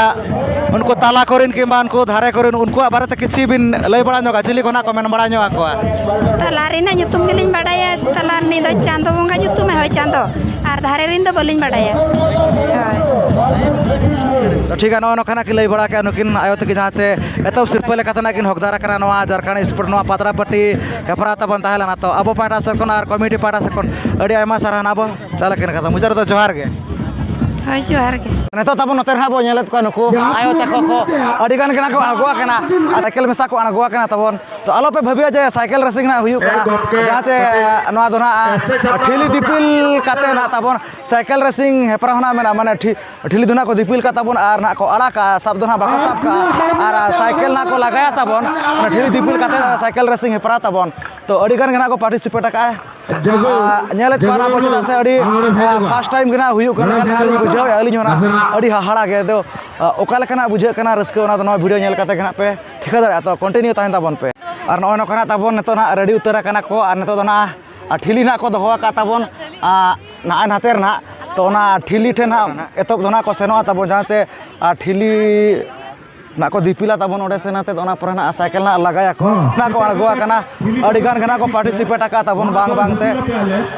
ᱩᱱᱠᱩ ᱛᱟᱞᱟ ᱠᱚᱨᱮᱱ ᱠᱤᱝᱵᱟ ᱩᱱᱠᱩ ᱫᱷᱟᱨᱮ ᱠᱚᱨᱮᱱ, ᱩᱱᱠᱩᱣᱟᱜ ᱵᱟᱨᱮᱛᱮ ᱠᱤᱪᱷᱤ ᱵᱤᱱ ᱞᱟᱹᱭ ᱵᱟᱲᱟ ᱧᱚᱜᱟ, ᱪᱤᱞᱤ ᱠᱚ ᱱᱟᱦᱟᱜ ᱠᱚ ᱢᱮᱱ ᱵᱟᱲᱟ ᱧᱚᱜ ᱟᱠᱚᱣᱟ? ᱛᱟᱞᱟ ᱨᱮᱱᱟᱜ ᱧᱩᱛᱩᱢ ᱜᱮᱞᱤᱧ ᱵᱟᱲᱟᱭᱟ, ᱛᱟᱞᱟ ᱨᱤᱱᱤᱡ ᱫᱚ ᱪᱟᱸᱫᱚ ᱵᱚᱸᱜᱟ ᱧᱩᱛᱩᱢ, ᱦᱳᱭ, ᱪᱟᱸᱫᱚ᱾ ᱟᱨ ᱫᱷᱟᱨᱮ ᱨᱮᱱ ᱫᱚ ᱵᱟᱹᱞᱤᱧ ᱵᱟᱲᱟᱭᱟ᱾ ᱦᱳᱭ᱾ ᱛᱚ ᱴᱷᱤᱠ ᱜᱮᱭᱟ, ᱱᱚᱜᱼᱚ ᱱᱚᱝᱠᱟᱱᱟᱜ ᱠᱤᱱ ᱞᱟᱹᱭ ᱵᱟᱲᱟ ᱠᱮᱫᱼᱟ ᱱᱩᱠᱤᱱ ᱟᱭᱳ ᱛᱟᱹᱠᱤᱱ, ᱡᱟᱦᱟᱸ ᱪᱮ ᱮᱛᱚᱦᱚᱵ ᱥᱤᱨᱯᱟᱹ ᱞᱮᱠᱟᱛᱮ ᱱᱟᱜ ᱠᱤᱱ ᱦᱚᱠᱫᱟᱨ ᱟᱠᱟᱱᱟ ᱱᱚᱣᱟ ᱡᱷᱟᱲᱠᱷᱚᱸᱰ ᱥᱯᱳᱨᱴ, ᱱᱚᱣᱟ ᱯᱟᱛᱲᱟ ᱯᱟᱹᱴᱤ ᱦᱮᱯᱨᱟᱣ ᱛᱟᱵᱚᱱ ᱛᱟᱦᱮᱸ ᱞᱮᱱᱟ᱾ ᱛᱚ ᱟᱵᱚ ᱯᱟᱦᱴᱟ ᱥᱮᱫ ᱠᱷᱚᱱ ᱟᱨ ᱠᱚᱢᱤᱴᱤ ᱯᱟᱦᱴᱟ ᱥᱮᱫ ᱠᱷᱚᱱ ᱟᱹᱰᱤ ᱟᱭᱢᱟ ᱥᱟᱨᱦᱟᱣ ᱱᱟᱵᱚ᱾ ᱪᱟᱞᱟᱜ ᱠᱟᱱᱟ ᱠᱟᱛᱷᱟ ᱢᱩᱪᱟᱹᱫ ᱨᱮᱫᱚ ᱡᱚᱦᱟᱨ ᱜᱮ᱾ ᱦᱳᱭ, ᱡᱚᱦᱟᱨ ᱜᱮ᱾ ᱱᱤᱛᱚᱜ ᱛᱟᱵᱚᱱ ᱱᱚᱛᱮ ᱨᱮ ᱦᱟᱸᱜ ᱵᱚᱱ ᱧᱮᱞᱮᱫ ᱠᱚᱣᱟ, ᱱᱩᱠᱩ ᱟᱭᱳ ᱛᱟᱠᱚ ᱠᱚ ᱟᱹᱰᱤ ᱜᱟᱱ ᱜᱮ ᱱᱟᱜ ᱠᱚ ᱟᱬᱜᱚ ᱟᱠᱟᱱᱟ ᱟᱨ ᱥᱟᱭᱠᱮᱞ ᱢᱮᱥᱟ ᱠᱚ ᱟᱬᱜᱚ ᱟᱠᱟᱱᱟ ᱛᱟᱵᱚᱱ᱾ ᱛᱚ ᱟᱞᱚ ᱯᱮ ᱵᱷᱟᱹᱵᱤᱭᱟ ᱡᱮ ᱥᱟᱭᱠᱮᱞ ᱨᱮᱥᱤᱝ ᱱᱟᱜ ᱦᱩᱭᱩᱜ ᱠᱟᱱᱟ, ᱡᱟᱦᱟᱸ ᱪᱮ ᱱᱚᱣᱟ ᱫᱚ ᱱᱟᱜ ᱴᱷᱤᱞᱤ ᱫᱤᱯᱤᱞ ᱠᱟᱛᱮ ᱱᱟᱜ ᱛᱟᱵᱚᱱ ᱥᱟᱭᱠᱮᱞ ᱨᱮᱥᱤᱝ ᱦᱮᱯᱨᱟᱣ ᱱᱟᱜ ᱢᱮᱱᱟᱜᱼᱟ, ᱢᱟᱱᱮ ᱴᱷᱤ-, ᱴᱷᱤᱞᱤ ᱫᱚ ᱱᱟᱜ ᱠᱚ ᱫᱤᱯᱤᱞ ᱠᱟᱜ ᱛᱟᱵᱚᱱ ᱟᱨ ᱱᱟᱜ ᱠᱚ ᱟᱲᱟᱜᱟ, ᱥᱟᱵ ᱫᱚ ᱱᱟᱜ ᱵᱟᱠᱚ ᱥᱟᱵ ᱠᱟᱜᱼᱟ ᱟᱨ ᱥᱟᱭᱠᱮᱞ ᱱᱟᱜ ᱠᱚ ᱞᱟᱜᱟᱭᱟ ᱛᱟᱵᱚᱱ, ᱚᱱᱟ ᱴᱷᱤᱞᱤ ᱫᱤᱯᱤᱞ ᱠᱟᱛᱮ ᱥᱟᱭᱠᱮᱞ ᱨᱮᱥᱤᱝ ᱦᱮᱯᱨᱟᱣ ᱛᱟᱵᱚᱱ᱾ ᱛᱚ ᱟᱹᱰᱤ ᱜᱟᱱ ᱜᱮ ᱱᱟᱜ ᱠᱚ ᱯᱟᱨᱴᱤᱥᱤᱯᱮᱴ ᱟᱠᱟᱫᱼᱟ᱾ ᱟᱨ ᱧᱮᱞᱮᱫ ᱠᱚᱣᱟ ᱱᱟᱜ ᱵᱚᱱ, ᱪᱮᱫᱟᱜ ᱥᱮ ᱟᱹᱰᱤ, ᱟᱨ, first time ᱜᱮ ᱱᱟᱜ ᱦᱩᱭᱩᱜ ᱠᱟᱱᱟ, ᱮᱱᱠᱷᱟᱱ ᱟᱹᱞᱤᱧ ᱵᱩᱡᱷᱟᱹᱣᱮᱫᱼᱟ, ᱟᱹᱞᱤᱧ ᱦᱚᱸ ᱱᱟᱜ ᱟᱹᱰᱤ ᱦᱟᱦᱟᱲᱟ ᱜᱮ᱾ ᱟᱫᱚ, ᱟ, ᱚᱠᱟ ᱞᱮᱠᱟᱱᱟᱜ ᱵᱩᱡᱷᱟᱹᱜ ᱠᱟᱱᱟ ᱨᱟᱹᱥᱠᱟᱹ, ᱚᱱᱟ ᱫᱚ ᱱᱚᱣᱟ video ᱧᱮᱞ ᱠᱟᱛᱮ ᱜᱮ ᱱᱟᱜ ᱯᱮ ᱴᱷᱤᱠᱟᱹ ᱫᱟᱲᱮᱭᱟᱜᱼᱟ᱾ ᱛᱚ continue ᱛᱟᱦᱮᱱ ᱛᱟᱵᱚᱱ ᱯᱮ᱾ ᱟᱨ ᱱᱚᱜᱼᱚᱭ ᱱᱚᱝᱠᱟ ᱱᱟᱜ ᱛᱟᱵᱚᱱ ᱱᱤᱛᱚᱜ ᱱᱟᱜ ready ᱩᱛᱟᱹᱨ ᱟᱠᱟᱱᱟ ᱠᱚ, ᱟᱨ ᱱᱤᱛᱚᱜ ᱫᱚ ᱱᱟᱜ, ᱟᱨ ᱴᱷᱤᱞᱤ ᱱᱟᱜ ᱠᱚ ᱫᱚᱦᱚ ᱟᱠᱟᱫ ᱛᱟᱵᱚᱱ, ᱟ, ᱱᱟᱜᱼᱟᱭ ᱱᱟᱛᱮ ᱨᱮ ᱱᱟᱜ᱾ ᱛᱚ ᱚᱱᱟ ᱴᱷᱤᱞᱤ ᱴᱷᱮᱱ ᱱᱟᱜ ᱮᱛᱚᱦᱚᱵ ᱫᱚ ᱱᱟᱜ ᱠᱚ ᱥᱮᱱᱚᱜᱼᱟ ᱛᱟᱵᱚᱱ, ᱡᱟᱦᱟᱸ ᱪᱮ, ᱟᱨ ᱴᱷᱤᱞᱤ ᱱᱟᱜ ᱠᱚ ᱫᱤᱯᱤᱞᱟ ᱛᱟᱵᱚᱱ ᱚᱸᱰᱮ ᱥᱮᱱ ᱟᱛᱮᱫ, ᱚᱱᱟ ᱯᱚᱨᱮ ᱱᱟᱜ ᱥᱟᱭᱠᱮᱞ ᱱᱟᱜ ᱞᱟᱜᱟᱭᱟᱠᱚ᱾ ᱱᱟᱜ ᱠᱚ ᱟᱬᱜᱚ ᱟᱠᱟᱱᱟ, ᱟᱹᱰᱤ ᱜᱟᱱ ᱜᱮ ᱱᱟᱜ ᱠᱚ participate ᱟᱠᱟᱫ ᱛᱟᱵᱚᱱ, ᱵᱟᱝ ᱵᱟᱝ ᱛᱮ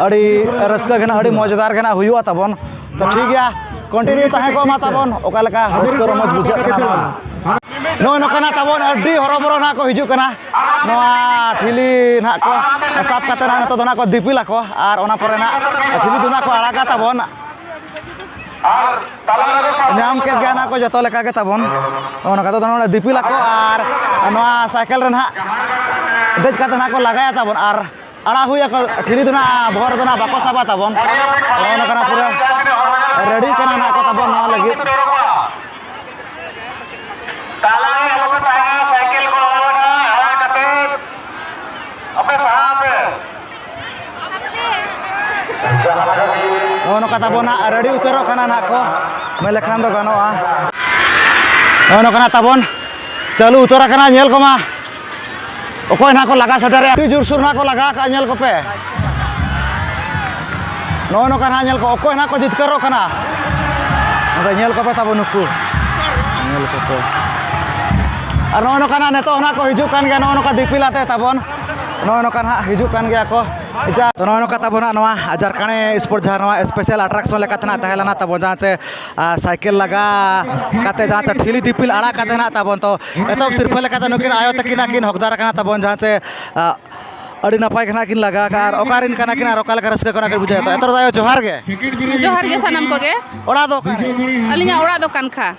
ᱟᱹᱰᱤ ᱨᱟᱹᱥᱠᱟᱹ ᱜᱮ ᱱᱟᱜ, ᱟᱹᱰᱤ ᱢᱚᱡᱽᱫᱟᱨ ᱜᱮ ᱱᱟᱜ ᱦᱩᱭᱩᱜᱼᱟ ᱛᱟᱵᱚᱱ᱾ ᱛᱚ ᱴᱷᱤᱠ ᱜᱮᱭᱟ, continue ᱛᱟᱦᱮᱸ ᱠᱚᱜ ᱢᱟ ᱛᱟᱵᱚᱱ, ᱚᱠᱟ ᱞᱮᱠᱟ ᱨᱟᱹᱥᱠᱟᱹ ᱨᱚᱢᱚᱡᱽ ᱵᱩᱡᱷᱟᱹᱜ ᱠᱟᱱᱟ ᱱᱚᱣᱟ᱾ ᱱᱚᱜᱼᱚᱭ ᱱᱚᱝᱠᱟ ᱱᱟᱜ ᱛᱟᱵᱚᱱ ᱟᱹᱰᱤ ᱦᱚᱨᱚᱵᱚᱨᱚ ᱱᱟᱜ ᱠᱚ ᱦᱤᱡᱩᱜ ᱠᱟᱱᱟ, ᱱᱚᱣᱟ ᱴᱷᱤᱞᱤ ᱱᱟᱜ ᱠᱚ ᱥᱟᱵ ᱠᱟᱛᱮ ᱱᱟᱜ ᱱᱤᱛᱚᱜ ᱫᱚ ᱱᱟᱜ ᱠᱚ ᱫᱤᱯᱤᱞ ᱟᱠᱚ, ᱟᱨ ᱚᱱᱟ ᱯᱚᱨᱮ ᱱᱟᱜ ᱴᱷᱤᱞᱤ ᱫᱚ ᱱᱟᱜ ᱠᱚ ᱟᱲᱟᱜᱟ ᱛᱟᱵᱚᱱ᱾ ᱧᱟᱢ ᱠᱮᱫ ᱜᱮᱭᱟ ᱱᱟᱜ ᱠᱚ ᱡᱚᱛᱚ ᱞᱮᱠᱟ ᱜᱮ ᱛᱟᱵᱚᱱ᱾ ᱱᱚᱜᱼᱚ ᱱᱚᱝᱠᱟ ᱫᱚ ᱱᱚᱰᱮ ᱫᱤᱯᱤᱞ ᱟᱠᱚ ᱟᱨ ᱱᱚᱣᱟ ᱥᱟᱭᱠᱮᱞ ᱨᱮ ᱱᱟᱜ ᱫᱮᱡ ᱠᱟᱛᱮ ᱱᱟᱜ ᱠᱚ ᱞᱟᱜᱟᱭᱟ ᱛᱟᱵᱚᱱ ᱟᱨ ᱟᱲᱟᱜ ᱦᱩᱭ ᱟᱠᱚ, ᱴᱷᱤᱞᱤ ᱫᱚ ᱱᱟᱜ ᱵᱚᱦᱚᱜ ᱨᱮᱫᱚ ᱱᱟᱜ ᱵᱟᱠᱚ ᱥᱟᱵᱟ ᱛᱟᱵᱚᱱ᱾ ᱱᱚᱜᱼᱚ ᱱᱚᱝᱠᱟ ᱱᱟᱜ ᱯᱩᱨᱟᱹ ready ᱠᱟᱱᱟ ᱱᱟᱜ ᱠᱚ ᱛᱟᱵᱚᱱ ᱱᱚᱣᱟ ᱞᱟᱹᱜᱤᱫ᱾ ᱛᱟᱞᱟ ᱨᱮ ᱟᱞᱚᱯᱮ ᱛᱟᱦᱮᱱᱟ, ᱥᱟᱭᱠᱮᱞ ᱠᱚ ᱟᱞᱚ ᱢᱮᱱᱟᱜᱼᱟ, ᱟᱲᱟᱜ ᱠᱟᱛᱮ ᱟᱯᱮ ᱥᱟᱦᱟᱜ ᱯᱮ᱾ ᱱᱚᱜᱼᱚ ᱱᱚᱝᱠᱟ ᱛᱟᱵᱚᱱ ᱦᱟᱸᱜ ᱨᱮᱰᱤ ᱩᱛᱟᱹᱨᱚᱜ ᱠᱟᱱᱟ ᱱᱟᱦᱟᱜ ᱠᱚ, ᱢᱮᱱ ᱞᱮᱠᱷᱟᱱ ᱫᱚ ᱜᱟᱱᱚᱜᱼᱟ᱾ ᱱᱚᱜᱼᱚ ᱱᱚᱝᱠᱟ ᱱᱟᱜ ᱛᱟᱵᱚᱱ ᱪᱟᱹᱞᱩ ᱩᱛᱟᱹᱨ ᱟᱠᱟᱱᱟ, ᱧᱮᱞ ᱠᱚᱢᱟ ᱚᱠᱚᱭ ᱱᱟᱦᱟᱜ ᱠᱚ ᱞᱟᱜᱟ ᱥᱮᱴᱮᱨᱮᱜᱼᱟ, ᱟᱹᱰᱤ ᱡᱳᱨᱥᱳᱨ ᱱᱟᱦᱟᱜ ᱠᱚ ᱞᱟᱜᱟ ᱟᱠᱟᱫᱼᱟ, ᱧᱮᱞ ᱠᱚᱯᱮ᱾ ᱱᱚᱜᱼᱚ ᱱᱚᱝᱠᱟ ᱱᱟᱦᱟᱜ ᱧᱮᱞ ᱠᱚ, ᱚᱠᱚᱭ ᱱᱟᱦᱟᱜ ᱠᱚ ᱡᱤᱛᱠᱟᱹᱨᱚᱜ ᱠᱟᱱᱟ, ᱟᱫᱚ ᱧᱮᱞ ᱠᱚᱯᱮ ᱛᱟᱵᱚᱱ ᱱᱩᱠᱩ, ᱧᱮᱞ ᱠᱚᱯᱮ᱾ ᱟᱨ ᱱᱚᱜᱼᱚ ᱱᱚᱝᱠᱟ ᱱᱟᱦᱟᱜ ᱱᱤᱛᱚᱜ ᱱᱟᱦᱟᱜ ᱠᱚ ᱦᱤᱡᱩᱜ ᱠᱟᱱ ᱜᱮᱭᱟ, ᱱᱚᱜᱼᱚ ᱱᱚᱝᱠᱟ ᱫᱤᱯᱤᱞ ᱟᱛᱮ ᱛᱟᱵᱚᱱ, ᱱᱚᱜᱼᱚ ᱱᱚᱝᱠᱟ ᱱᱟᱦᱟᱜ ᱦᱤᱡᱩᱜ ᱠᱟᱱ ᱜᱮᱭᱟ ᱠᱚ᱾ ᱛᱚ ᱱᱚᱜᱼᱚ ᱱᱚᱝᱠᱟ ᱛᱟᱵᱚᱱ ᱱᱟᱦᱟᱜ ᱱᱚᱣᱟ ᱡᱟᱨᱠᱟᱬᱮ ᱥᱯᱳᱨᱴ ᱡᱟᱦᱟᱸ ᱱᱚᱣᱟ ᱥᱯᱮᱥᱟᱞ ᱟᱴᱨᱟᱠᱥᱚᱱ ᱞᱮᱠᱟᱛᱮ ᱱᱟᱦᱟᱜ ᱛᱟᱦᱮᱸ ᱞᱮᱱᱟ ᱛᱟᱵᱚᱱ, ᱡᱟᱦᱟᱸ ᱪᱮ, ᱟᱨ ᱥᱟᱭᱠᱮᱞ ᱞᱟᱜᱟ ᱠᱟᱛᱮ ᱡᱟᱦᱟᱸ ᱪᱮ ᱴᱷᱤᱞᱤ ᱫᱤᱯᱤᱞ ᱟᱲᱟᱜ ᱠᱟᱛᱮ ᱱᱟᱦᱟᱜ ᱛᱟᱵᱚᱱ, ᱛᱚ ᱮᱛᱚᱦᱚᱵ ᱥᱤᱨᱯᱷᱟᱹ ᱞᱮᱠᱟᱛᱮ ᱱᱩᱠᱤᱱ ᱟᱭᱳ ᱛᱟᱹᱠᱤᱱ ᱱᱟᱦᱟᱜ ᱠᱤᱱ ᱦᱚᱠᱫᱟᱨ ᱟᱠᱟᱱᱟ ᱛᱟᱵᱚᱱ, ᱡᱟᱦᱟᱸ ᱪᱮ, ᱟᱨ ᱟᱹᱰᱤ ᱱᱟᱯᱟᱭ ᱜᱮ ᱱᱟᱦᱟᱜ ᱠᱤᱱ ᱞᱟᱜᱟ ᱟᱠᱟᱫᱼᱟ᱾ ᱟᱨ ᱚᱠᱟ ᱨᱮᱱ ᱠᱟᱱᱟ ᱠᱤᱱ ᱟᱨ ᱚᱠᱟ ᱞᱮᱠᱟ ᱨᱟᱹᱥᱠᱟᱹ ᱠᱚ ᱱᱟᱦᱟᱜ ᱠᱤᱱ ᱵᱩᱡᱷᱟᱹᱣᱮᱫ ᱛᱟᱦᱮᱸ? ᱮᱛᱚᱦᱚᱵ ᱫᱚ ᱟᱭᱳ, ᱡᱚᱦᱟᱨ ᱜᱮ᱾ ᱡᱚᱦᱟᱨ ᱜᱮ ᱥᱟᱱᱟᱢ ᱠᱚᱜᱮ᱾ ᱚᱲᱟᱜ ᱫᱚ ᱚᱠᱟᱨᱮ? ᱟᱹᱞᱤᱧᱟᱜ ᱚᱲᱟᱜ ᱫᱚ ᱠᱟᱱᱠᱷᱟ᱾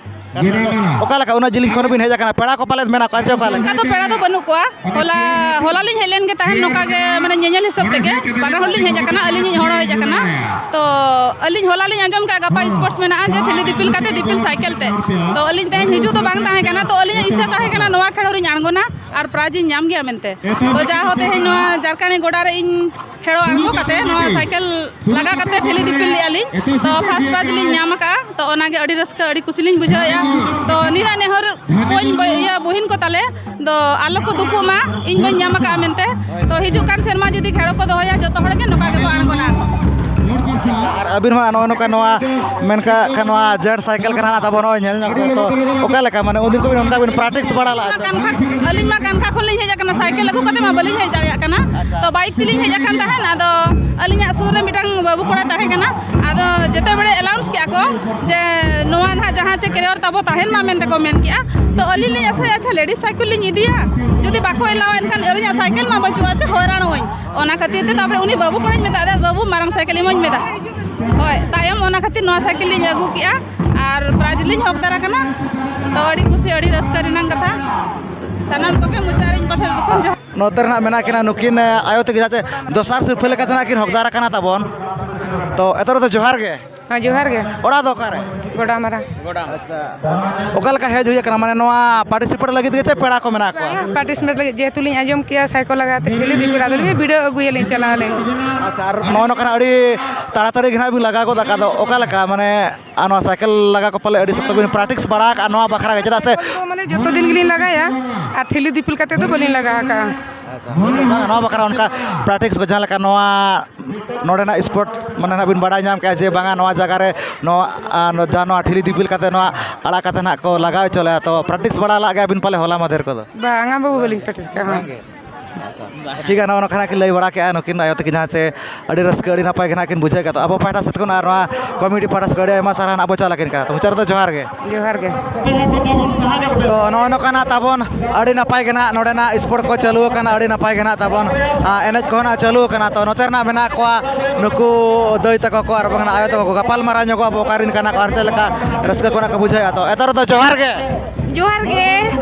ᱚᱠᱟ ᱞᱮᱠᱟ ᱩᱱᱟᱹᱜ ᱡᱤᱞᱤᱧ ᱠᱷᱚᱱ ᱵᱤᱱ ᱦᱮᱡ ᱟᱠᱟᱱᱟ? ᱯᱮᱲᱟ ᱠᱚ ᱯᱟᱞᱮᱫ ᱢᱮᱱᱟᱜ ᱠᱚᱣᱟ ᱪᱮ ᱚᱠᱟ ᱞᱮᱠᱟ? ᱚᱱᱠᱟ ᱫᱚ ᱯᱮᱲᱟ ᱫᱚ ᱵᱟᱹᱱᱩᱜ ᱠᱚᱣᱟ᱾ ᱦᱚᱞᱟ, ᱦᱚᱞᱟ ᱞᱤᱧ ᱦᱮᱡ ᱞᱮᱱ ᱜᱮ ᱛᱟᱦᱮᱸᱫ, ᱱᱚᱝᱠᱟ ᱜᱮ ᱢᱟᱱᱮ ᱧᱮᱧᱮᱞ ᱦᱤᱥᱟᱹᱵ ᱛᱮᱜᱮ᱾ ᱵᱟᱱᱟ ᱦᱚᱲ ᱞᱤᱧ ᱦᱮᱡ ᱟᱠᱟᱱᱟ, ᱟᱹᱞᱤᱧ ᱤᱡ ᱦᱚᱲ ᱦᱚᱸ ᱦᱮᱡ ᱟᱠᱟᱱᱟ᱾ ᱛᱚ ᱟᱹᱞᱤᱧ ᱦᱚᱞᱟ ᱞᱤᱧ ᱟᱸᱡᱚᱢ ᱠᱮᱫᱼᱟ ᱜᱟᱯᱟ ᱥᱯᱳᱨᱴᱥ ᱢᱮᱱᱟᱜᱼᱟ, ᱡᱮ ᱴᱷᱤᱞᱤ ᱫᱤᱯᱤᱞ ᱠᱟᱛᱮ ᱫᱤᱯᱤᱞ ᱥᱟᱭᱠᱮᱞ ᱛᱮ᱾ ᱛᱚ ᱟᱹᱞᱤᱧ ᱛᱮᱦᱮᱧ ᱦᱤᱡᱩᱜ ᱫᱚ ᱵᱟᱝ ᱛᱟᱦᱮᱸ ᱠᱟᱱᱟ, ᱛᱚ ᱟᱹᱞᱤᱧᱟᱜ ᱤᱪᱪᱷᱟ ᱛᱟᱦᱮᱸ ᱠᱟᱱᱟ ᱱᱚᱣᱟ ᱠᱷᱮᱞᱳᱰ ᱨᱤᱧ ᱟᱬᱜᱚᱱᱟ ᱟᱨ ᱯᱨᱟᱭᱤᱡᱽ ᱤᱧ ᱧᱟᱢ ᱜᱮᱭᱟ ᱢᱮᱱᱛᱮ᱾ ᱛᱚ ᱡᱟ ᱦᱚ ᱛᱮᱦᱮᱧ ᱱᱚᱣᱟ ᱡᱟᱨᱠᱟᱬᱤ ᱜᱚᱰᱟ ᱨᱮ ᱤᱧ ᱠᱷᱮᱞᱳᱰ ᱟᱬᱜᱚ ᱠᱟᱛᱮ ᱱᱚᱣᱟ ᱥᱟᱭᱠᱮᱞ ᱞᱟᱜᱟ ᱠᱟᱛᱮ ᱴᱷᱤᱞᱤ ᱫᱤᱯᱤᱞ ᱞᱮᱜᱼᱟ ᱞᱤᱧ᱾ ᱛᱚ ᱯᱷᱟᱥᱴ ᱯᱨᱟᱭᱤᱡᱽ ᱞᱤᱧ ᱧᱟᱢ ᱟᱠᱟᱫᱼᱟ᱾ ᱛᱚ ᱚᱱᱟᱜᱮ ᱟᱹᱰᱤ ᱨᱟᱹᱥᱠᱟᱹ, ᱟᱹᱰᱤ ᱠᱩᱥᱤ ᱞᱤᱧ ᱵᱩᱡᱷᱟᱹᱣᱮᱫᱼᱟ᱾ ᱛᱚ ᱱᱤᱱᱟᱹᱜ ᱱᱮᱦᱚᱨ ᱵᱚᱧ ᱵᱚ-, ᱤᱭᱟᱹ ᱵᱩᱦᱤᱱ ᱠᱚ ᱛᱟᱞᱮ ᱫᱚ ᱟᱞᱚ ᱠᱚ ᱫᱩᱠᱩᱜ ᱢᱟ, ᱤᱧ ᱵᱟᱹᱧ ᱧᱟᱢ ᱟᱠᱟᱫᱼᱟ ᱢᱮᱱᱛᱮ᱾ ᱛᱚ ᱦᱤᱡᱩᱜ ᱠᱟᱱ ᱥᱮᱨᱢᱟ ᱡᱩᱫᱤ ᱠᱷᱮᱞᱳᱰ ᱠᱚ ᱫᱚᱦᱚᱭᱟ, ᱡᱚᱛᱚ ᱦᱚᱲ ᱜᱮ ᱱᱚᱝᱠᱟ ᱜᱮᱵᱚ ᱟᱬᱜᱚᱱᱟ᱾ ᱟᱨ ᱟᱹᱵᱤᱱ ᱢᱟ ᱱᱚᱜᱼᱚ ᱱᱚᱝᱠᱟ ᱱᱚᱣᱟ ᱢᱮᱱ ᱠᱟᱜ ᱠᱷᱟᱱ ᱱᱚᱣᱟ ᱡᱮᱱᱴ ᱥᱟᱭᱠᱮᱞ ᱠᱟᱱᱟ ᱛᱟᱵᱚᱱ, ᱱᱚᱜᱼᱚᱭ ᱧᱮᱞ ᱧᱚᱜ ᱯᱮ᱾ ᱛᱚ ᱚᱠᱟ ᱞᱮᱠᱟ ᱢᱟᱱᱮ ᱩᱱᱫᱤᱱ ᱠᱷᱚᱱ ᱵᱤᱱ ᱚᱱᱠᱟ ᱵᱤᱱ ᱯᱨᱮᱠᱴᱤᱥ ᱵᱟᱲᱟ ᱞᱟᱜᱼᱟ ᱪᱮ? ᱠᱟᱱᱠᱷᱟ, ᱟᱹᱞᱤᱧ ᱢᱟ ᱠᱟᱱᱠᱷᱟ ᱠᱷᱚᱱ ᱞᱤᱧ ᱦᱮᱡ ᱟᱠᱟᱱᱟ, ᱥᱟᱭᱠᱮᱞ ᱟᱹᱜᱩ ᱠᱟᱛᱮ ᱢᱟ ᱵᱟᱹᱞᱤᱧ ᱦᱮᱡ ᱫᱟᱲᱮᱭᱟᱜ ᱠᱟᱱᱟ᱾ ᱟᱪᱪᱷᱟ᱾ ᱛᱚ ᱵᱟᱭᱤᱠ ᱛᱮᱞᱤᱧ ᱦᱮᱡ ᱟᱠᱟᱱ ᱛᱟᱦᱮᱸᱫ᱾ ᱟᱫᱚ ᱟᱹᱞᱤᱧᱟᱜ ᱥᱩᱨ ᱨᱮ ᱢᱤᱫᱴᱟᱝ ᱵᱟᱹᱵᱩ ᱠᱚᱲᱟᱭ ᱛᱟᱦᱮᱸ ᱠᱟᱱᱟ᱾ ᱟᱫᱚ ᱡᱮᱛᱮ ᱵᱮᱲᱮ ᱮᱞᱟᱣᱩᱱᱥ ᱠᱮᱜᱼᱟ ᱠᱚ ᱡᱮ ᱱᱚᱣᱟ ᱱᱟᱦᱟᱜ ᱡᱟᱦᱟᱸ ᱪᱮ ᱠᱮᱨᱤᱭᱟᱨ ᱛᱟᱵᱚ ᱛᱟᱦᱮᱱ ᱢᱟ ᱢᱮᱱᱛᱮ ᱠᱚ ᱢᱮᱱ ᱠᱮᱜᱼᱟ᱾ ᱛᱚ ᱟᱹᱞᱤᱧ ᱞᱤᱧ ᱟᱥᱟᱭᱟ, ᱟᱪᱪᱷᱟ, ᱞᱮᱰᱤᱥ ᱥᱟᱭᱠᱮᱞ ᱞᱤᱧ ᱤᱫᱤᱭᱟ, ᱡᱩᱫᱤ ᱵᱟᱠᱚ ᱮᱞᱟᱣᱟ ᱮᱱᱠᱷᱟᱱ ᱟᱹᱞᱤᱧᱟᱜ ᱥᱟᱭᱠᱮᱞ ᱢᱟ ᱵᱟᱹᱪᱩᱜᱼᱟ, ᱪᱮ ᱦᱚᱭᱨᱟᱱᱚᱜ ᱟᱹᱧ᱾ ᱚᱱᱟ ᱠᱷᱟᱹᱛᱤᱨ ᱛᱮ ᱛᱟᱨᱯᱚᱨᱮ ᱩᱱᱤ ᱵᱟᱹᱵᱩ ᱠᱚᱲᱟᱧ ᱢᱮᱛᱟ ᱫᱮᱭᱟ, "ᱵᱟᱹᱵᱩ, ᱢᱟᱨᱟᱝ ᱥᱟᱭᱠᱮᱞ ᱤᱢᱟᱹᱧ ᱢᱮ ᱫᱟ᱾" ᱦᱳᱭ, ᱛᱟᱭᱚᱢ ᱚᱱᱟ ᱠᱷᱟᱹᱛᱤᱨ ᱱᱚᱣᱟ ᱥᱟᱭᱠᱮᱞ ᱞᱤᱧ ᱟᱹᱜᱩ ᱠᱮᱜᱼᱟ ᱟᱨ ᱯᱨᱟᱭᱤᱡᱽ ᱞᱤᱧ ᱦᱚᱠᱫᱟᱨ ᱟᱠᱟᱱᱟ᱾ ᱛᱚ ᱟᱹᱰᱤ ᱠᱩᱥᱤ, ᱟᱹᱰᱤ ᱨᱟᱹᱥᱠᱟᱹ ᱨᱮᱱᱟᱜ ᱠᱟᱛᱷᱟ᱾ ᱥᱟᱱᱟᱢ ᱠᱚᱜᱮ ᱢᱩᱪᱟᱹᱫ ᱨᱮ ᱤᱧ ᱯᱟᱥᱮ ᱡᱚᱠᱷᱚᱱ ᱡᱚᱦᱟᱨ᱾ ᱱᱚᱛᱮ ᱨᱮ ᱱᱟᱜ ᱢᱮᱱᱟᱜ ᱠᱤᱱᱟ ᱱᱩᱠᱤᱱ, ᱮ, ᱟᱭᱳ ᱛᱟᱹᱠᱤᱱ, ᱡᱟᱦᱟᱸ ᱪᱮ ᱫᱚᱥᱟᱨ ᱥᱤᱨᱯᱷᱟᱹ ᱞᱮᱠᱟᱛᱮ ᱱᱟᱜ ᱠᱤᱱ ᱦᱚᱠᱫᱟᱨ ᱟᱠᱟᱱᱟ ᱛᱟᱵᱚᱱ᱾ ᱛᱚ ᱮᱛᱚ ᱨᱮᱫᱚ ᱡᱚᱦᱟᱨ ᱜᱮ᱾ ᱦᱮᱸ, ᱡᱚᱦᱟᱨ ᱜᱮ᱾ ᱚᱲᱟᱜ ᱫᱚ ᱚᱠᱟᱨᱮ? ᱜᱚᱰᱟ ᱢᱟᱨᱟ᱾ ᱚᱠᱟ ᱞᱮᱠᱟ ᱦᱮᱡ ᱦᱩᱭ ᱟᱠᱟᱱᱟ, ᱢᱟᱱᱮ ᱱᱚᱣᱟ ᱯᱟᱨᱴᱤᱥᱤᱯᱮᱴ ᱞᱟᱹᱜᱤᱫ ᱜᱮ ᱪᱮ ᱯᱮᱲᱟ ᱠᱚ ᱢᱮᱱᱟᱜ ᱠᱚᱣᱟ? ᱯᱟᱨᱴᱤᱥᱤᱯᱮᱴ ᱞᱟᱹᱜᱤᱫ, ᱡᱮᱦᱮᱛᱩ ᱞᱤᱧ ᱟᱸᱡᱚᱢ ᱠᱮᱜᱼᱟ ᱥᱟᱭᱠᱮᱞ ᱞᱟᱜᱟ ᱛᱮ ᱴᱷᱤᱞᱤ ᱫᱤᱯᱤᱞ, ᱟᱫᱚ ᱞᱤᱧ ᱵᱤᱰᱟᱹᱣ ᱟᱹᱜᱩᱭᱟᱞᱤᱧ, ᱪᱟᱞᱟᱜ ᱟᱹᱞᱤᱧ᱾ ᱟᱪᱪᱷᱟ, ᱟᱨ ᱱᱚᱜᱼᱚ ᱱᱚᱝᱠᱟᱱᱟᱜ ᱟᱹᱰᱤ ᱛᱟᱲᱟᱛᱟᱲᱤ ᱜᱮ ᱱᱟᱦᱟᱜ ᱵᱤᱱ ᱞᱟᱜᱟ ᱜᱚᱫ ᱟᱠᱟᱫ ᱫᱚ, ᱚᱠᱟ ᱞᱮᱠᱟ, ᱢᱟᱱᱮ ᱟᱨ ᱱᱚᱣᱟ ᱥᱟᱭᱠᱮᱞ ᱞᱟᱜᱟ ᱠᱚ ᱯᱟᱞᱮ ᱟᱹᱰᱤ ᱥᱚᱠᱛᱚ ᱵᱤᱱ ᱯᱨᱮᱠᱴᱤᱥ ᱵᱟᱲᱟ ᱟᱠᱟᱫᱼᱟ ᱱᱚᱣᱟ ᱵᱟᱠᱷᱨᱟ ᱜᱮ, ᱪᱮᱫᱟᱜ ᱥᱮ ᱢᱟᱱᱮ ᱡᱚᱛᱚ ᱫᱤᱱ ᱜᱮᱞᱤᱧ ᱞᱟᱜᱟᱭᱟ, ᱟᱨ ᱴᱷᱤᱞᱤ ᱫᱤᱯᱤᱞ ᱠᱟᱛᱮ ᱫᱚ ᱵᱟᱹᱞᱤᱧ ᱞᱟᱜᱟ ᱟᱠᱟᱫᱼᱟ᱾ ᱟᱪᱪᱷᱟ, ᱵᱟᱝ, ᱱᱚᱣᱟ ᱵᱟᱠᱷᱨᱟ ᱚᱱᱠᱟ ᱯᱨᱮᱠᱴᱤᱥ ᱠᱚ ᱡᱟᱦᱟᱸ ᱞᱮᱠᱟ ᱱᱚᱣᱟ ᱱᱚᱰᱮᱱᱟᱜ ᱥᱯᱳᱨᱴ ᱢᱟᱱᱮ ᱱᱟᱜ ᱵᱤᱱ ᱵᱟᱲᱟᱭ ᱧᱟᱢ ᱠᱮᱜᱼᱟ ᱡᱮ ᱵᱟᱝᱟ ᱱᱚᱣᱟ ᱡᱟᱭᱜᱟ ᱨᱮ ᱱᱚᱣᱟ, ᱟᱨ ᱱᱚᱣᱟ ᱡᱟᱦᱟᱸ ᱱᱚᱣᱟ ᱴᱷᱤᱞᱤ ᱫᱤᱯᱤᱞ ᱠᱟᱛᱮ ᱱᱚᱣᱟ ᱟᱲᱟᱜ ᱠᱟᱛᱮ ᱱᱟᱜ ᱠᱚ ᱞᱟᱜᱟᱣ ᱦᱚᱪᱚ ᱞᱮᱜᱼᱟ, ᱛᱚ ᱯᱨᱮᱠᱴᱤᱥ ᱵᱟᱲᱟ ᱞᱟᱜ ᱜᱮᱭᱟ ᱵᱤᱱ ᱯᱟᱞᱮ ᱦᱚᱞᱟ ᱢᱟᱫᱷᱮᱨ ᱠᱚᱫᱚ? ᱵᱟᱝᱟ ᱵᱟᱹᱵᱩ, ᱵᱟᱹᱞᱤᱧ ᱯᱨᱮᱠᱴᱤᱥ ᱠᱟᱜᱼᱟ᱾ ᱵᱟᱝᱜᱮ? ᱟᱪᱪᱷᱟ᱾ ᱴᱷᱤᱠ ᱜᱮᱭᱟ, ᱱᱚᱜᱼᱚ ᱱᱚᱝᱠᱟ ᱱᱟᱜ ᱠᱤᱱ ᱞᱟᱹᱭ ᱵᱟᱲᱟ ᱠᱮᱜᱼᱟ ᱱᱩᱠᱤᱱ ᱟᱭᱳ ᱛᱟᱹᱠᱤᱱ, ᱡᱟᱦᱟᱸ ᱪᱮ ᱟᱹᱰᱤ ᱨᱟᱹᱥᱠᱟᱹ, ᱟᱹᱰᱤ ᱱᱟᱯᱟᱭ ᱜᱮ ᱱᱟᱜ ᱠᱤᱱ ᱵᱩᱡᱷᱟᱹᱣ ᱠᱮᱫᱟ᱾ ᱟᱵᱚ ᱯᱟᱦᱴᱟ ᱥᱮᱫ ᱠᱷᱚᱱ ᱟᱨ ᱱᱚᱣᱟ ᱠᱚᱢᱤᱴᱤ ᱯᱟᱦᱴᱟ ᱥᱮᱫ ᱠᱷᱚᱱ ᱟᱹᱰᱤ ᱟᱭᱢᱟ ᱥᱟᱨᱦᱟᱣ ᱱᱟᱜ ᱵᱚ ᱪᱟᱞ ᱟᱹᱠᱤᱱ ᱠᱟᱱᱟ᱾ ᱛᱚ ᱢᱩᱪᱟᱹᱫ ᱨᱮᱫᱚ ᱡᱚᱦᱟᱨ ᱜᱮ᱾ ᱡᱚᱦᱟᱨ ᱜᱮ᱾ ᱛᱚ ᱱᱚᱜᱼᱚᱭ ᱱᱚᱝᱠᱟᱱᱟᱜ ᱛᱟᱵᱚᱱ ᱟᱹᱰᱤ ᱱᱟᱯᱟᱭ ᱜᱮ ᱱᱟᱜ ᱱᱚᱰᱮᱱᱟᱜ ᱥᱯᱳᱨᱴ ᱠᱚ ᱪᱟᱹᱞᱩ ᱟᱠᱟᱱᱟ, ᱟᱹᱰᱤ ᱱᱟᱯᱟᱭ ᱜᱮ ᱱᱟᱜ ᱛᱟᱵᱚᱱ, ᱟ, ᱮᱱᱮᱡ ᱠᱚᱦᱚᱸ ᱱᱟᱜ ᱪᱟᱹᱞᱩ ᱟᱠᱟᱱᱟ᱾ ᱛᱚ ᱱᱚᱛᱮ ᱨᱮᱱᱟᱜ ᱢᱮᱱᱟᱜ ᱠᱚᱣᱟ ᱱᱩᱠᱩ ᱫᱟᱹᱭ ᱛᱟᱠᱚ ᱠᱚ ᱟᱨ ᱵᱟᱝ ᱟᱭᱳ ᱛᱟᱠᱚ ᱠᱚ, ᱜᱟᱯᱟᱞ ᱢᱟᱨᱟᱣ ᱧᱚᱜᱚᱜ ᱟᱵᱚ ᱚᱠᱟ ᱨᱮᱱ ᱠᱟᱱᱟ ᱠᱚ ᱟᱨ ᱪᱮᱫ ᱞᱮᱠᱟ ᱨᱟᱹᱥᱠᱟᱹ ᱠᱚ ᱱᱟᱜ ᱠᱚ ᱵᱩᱡᱷᱟᱹᱣᱮᱫᱼᱟ᱾ ᱛᱚ ᱮᱛᱚ ᱨᱮᱫᱚ ᱡᱚᱦᱟᱨ ᱜᱮ᱾ ᱡᱚᱦᱟᱨ ᱜᱮ᱾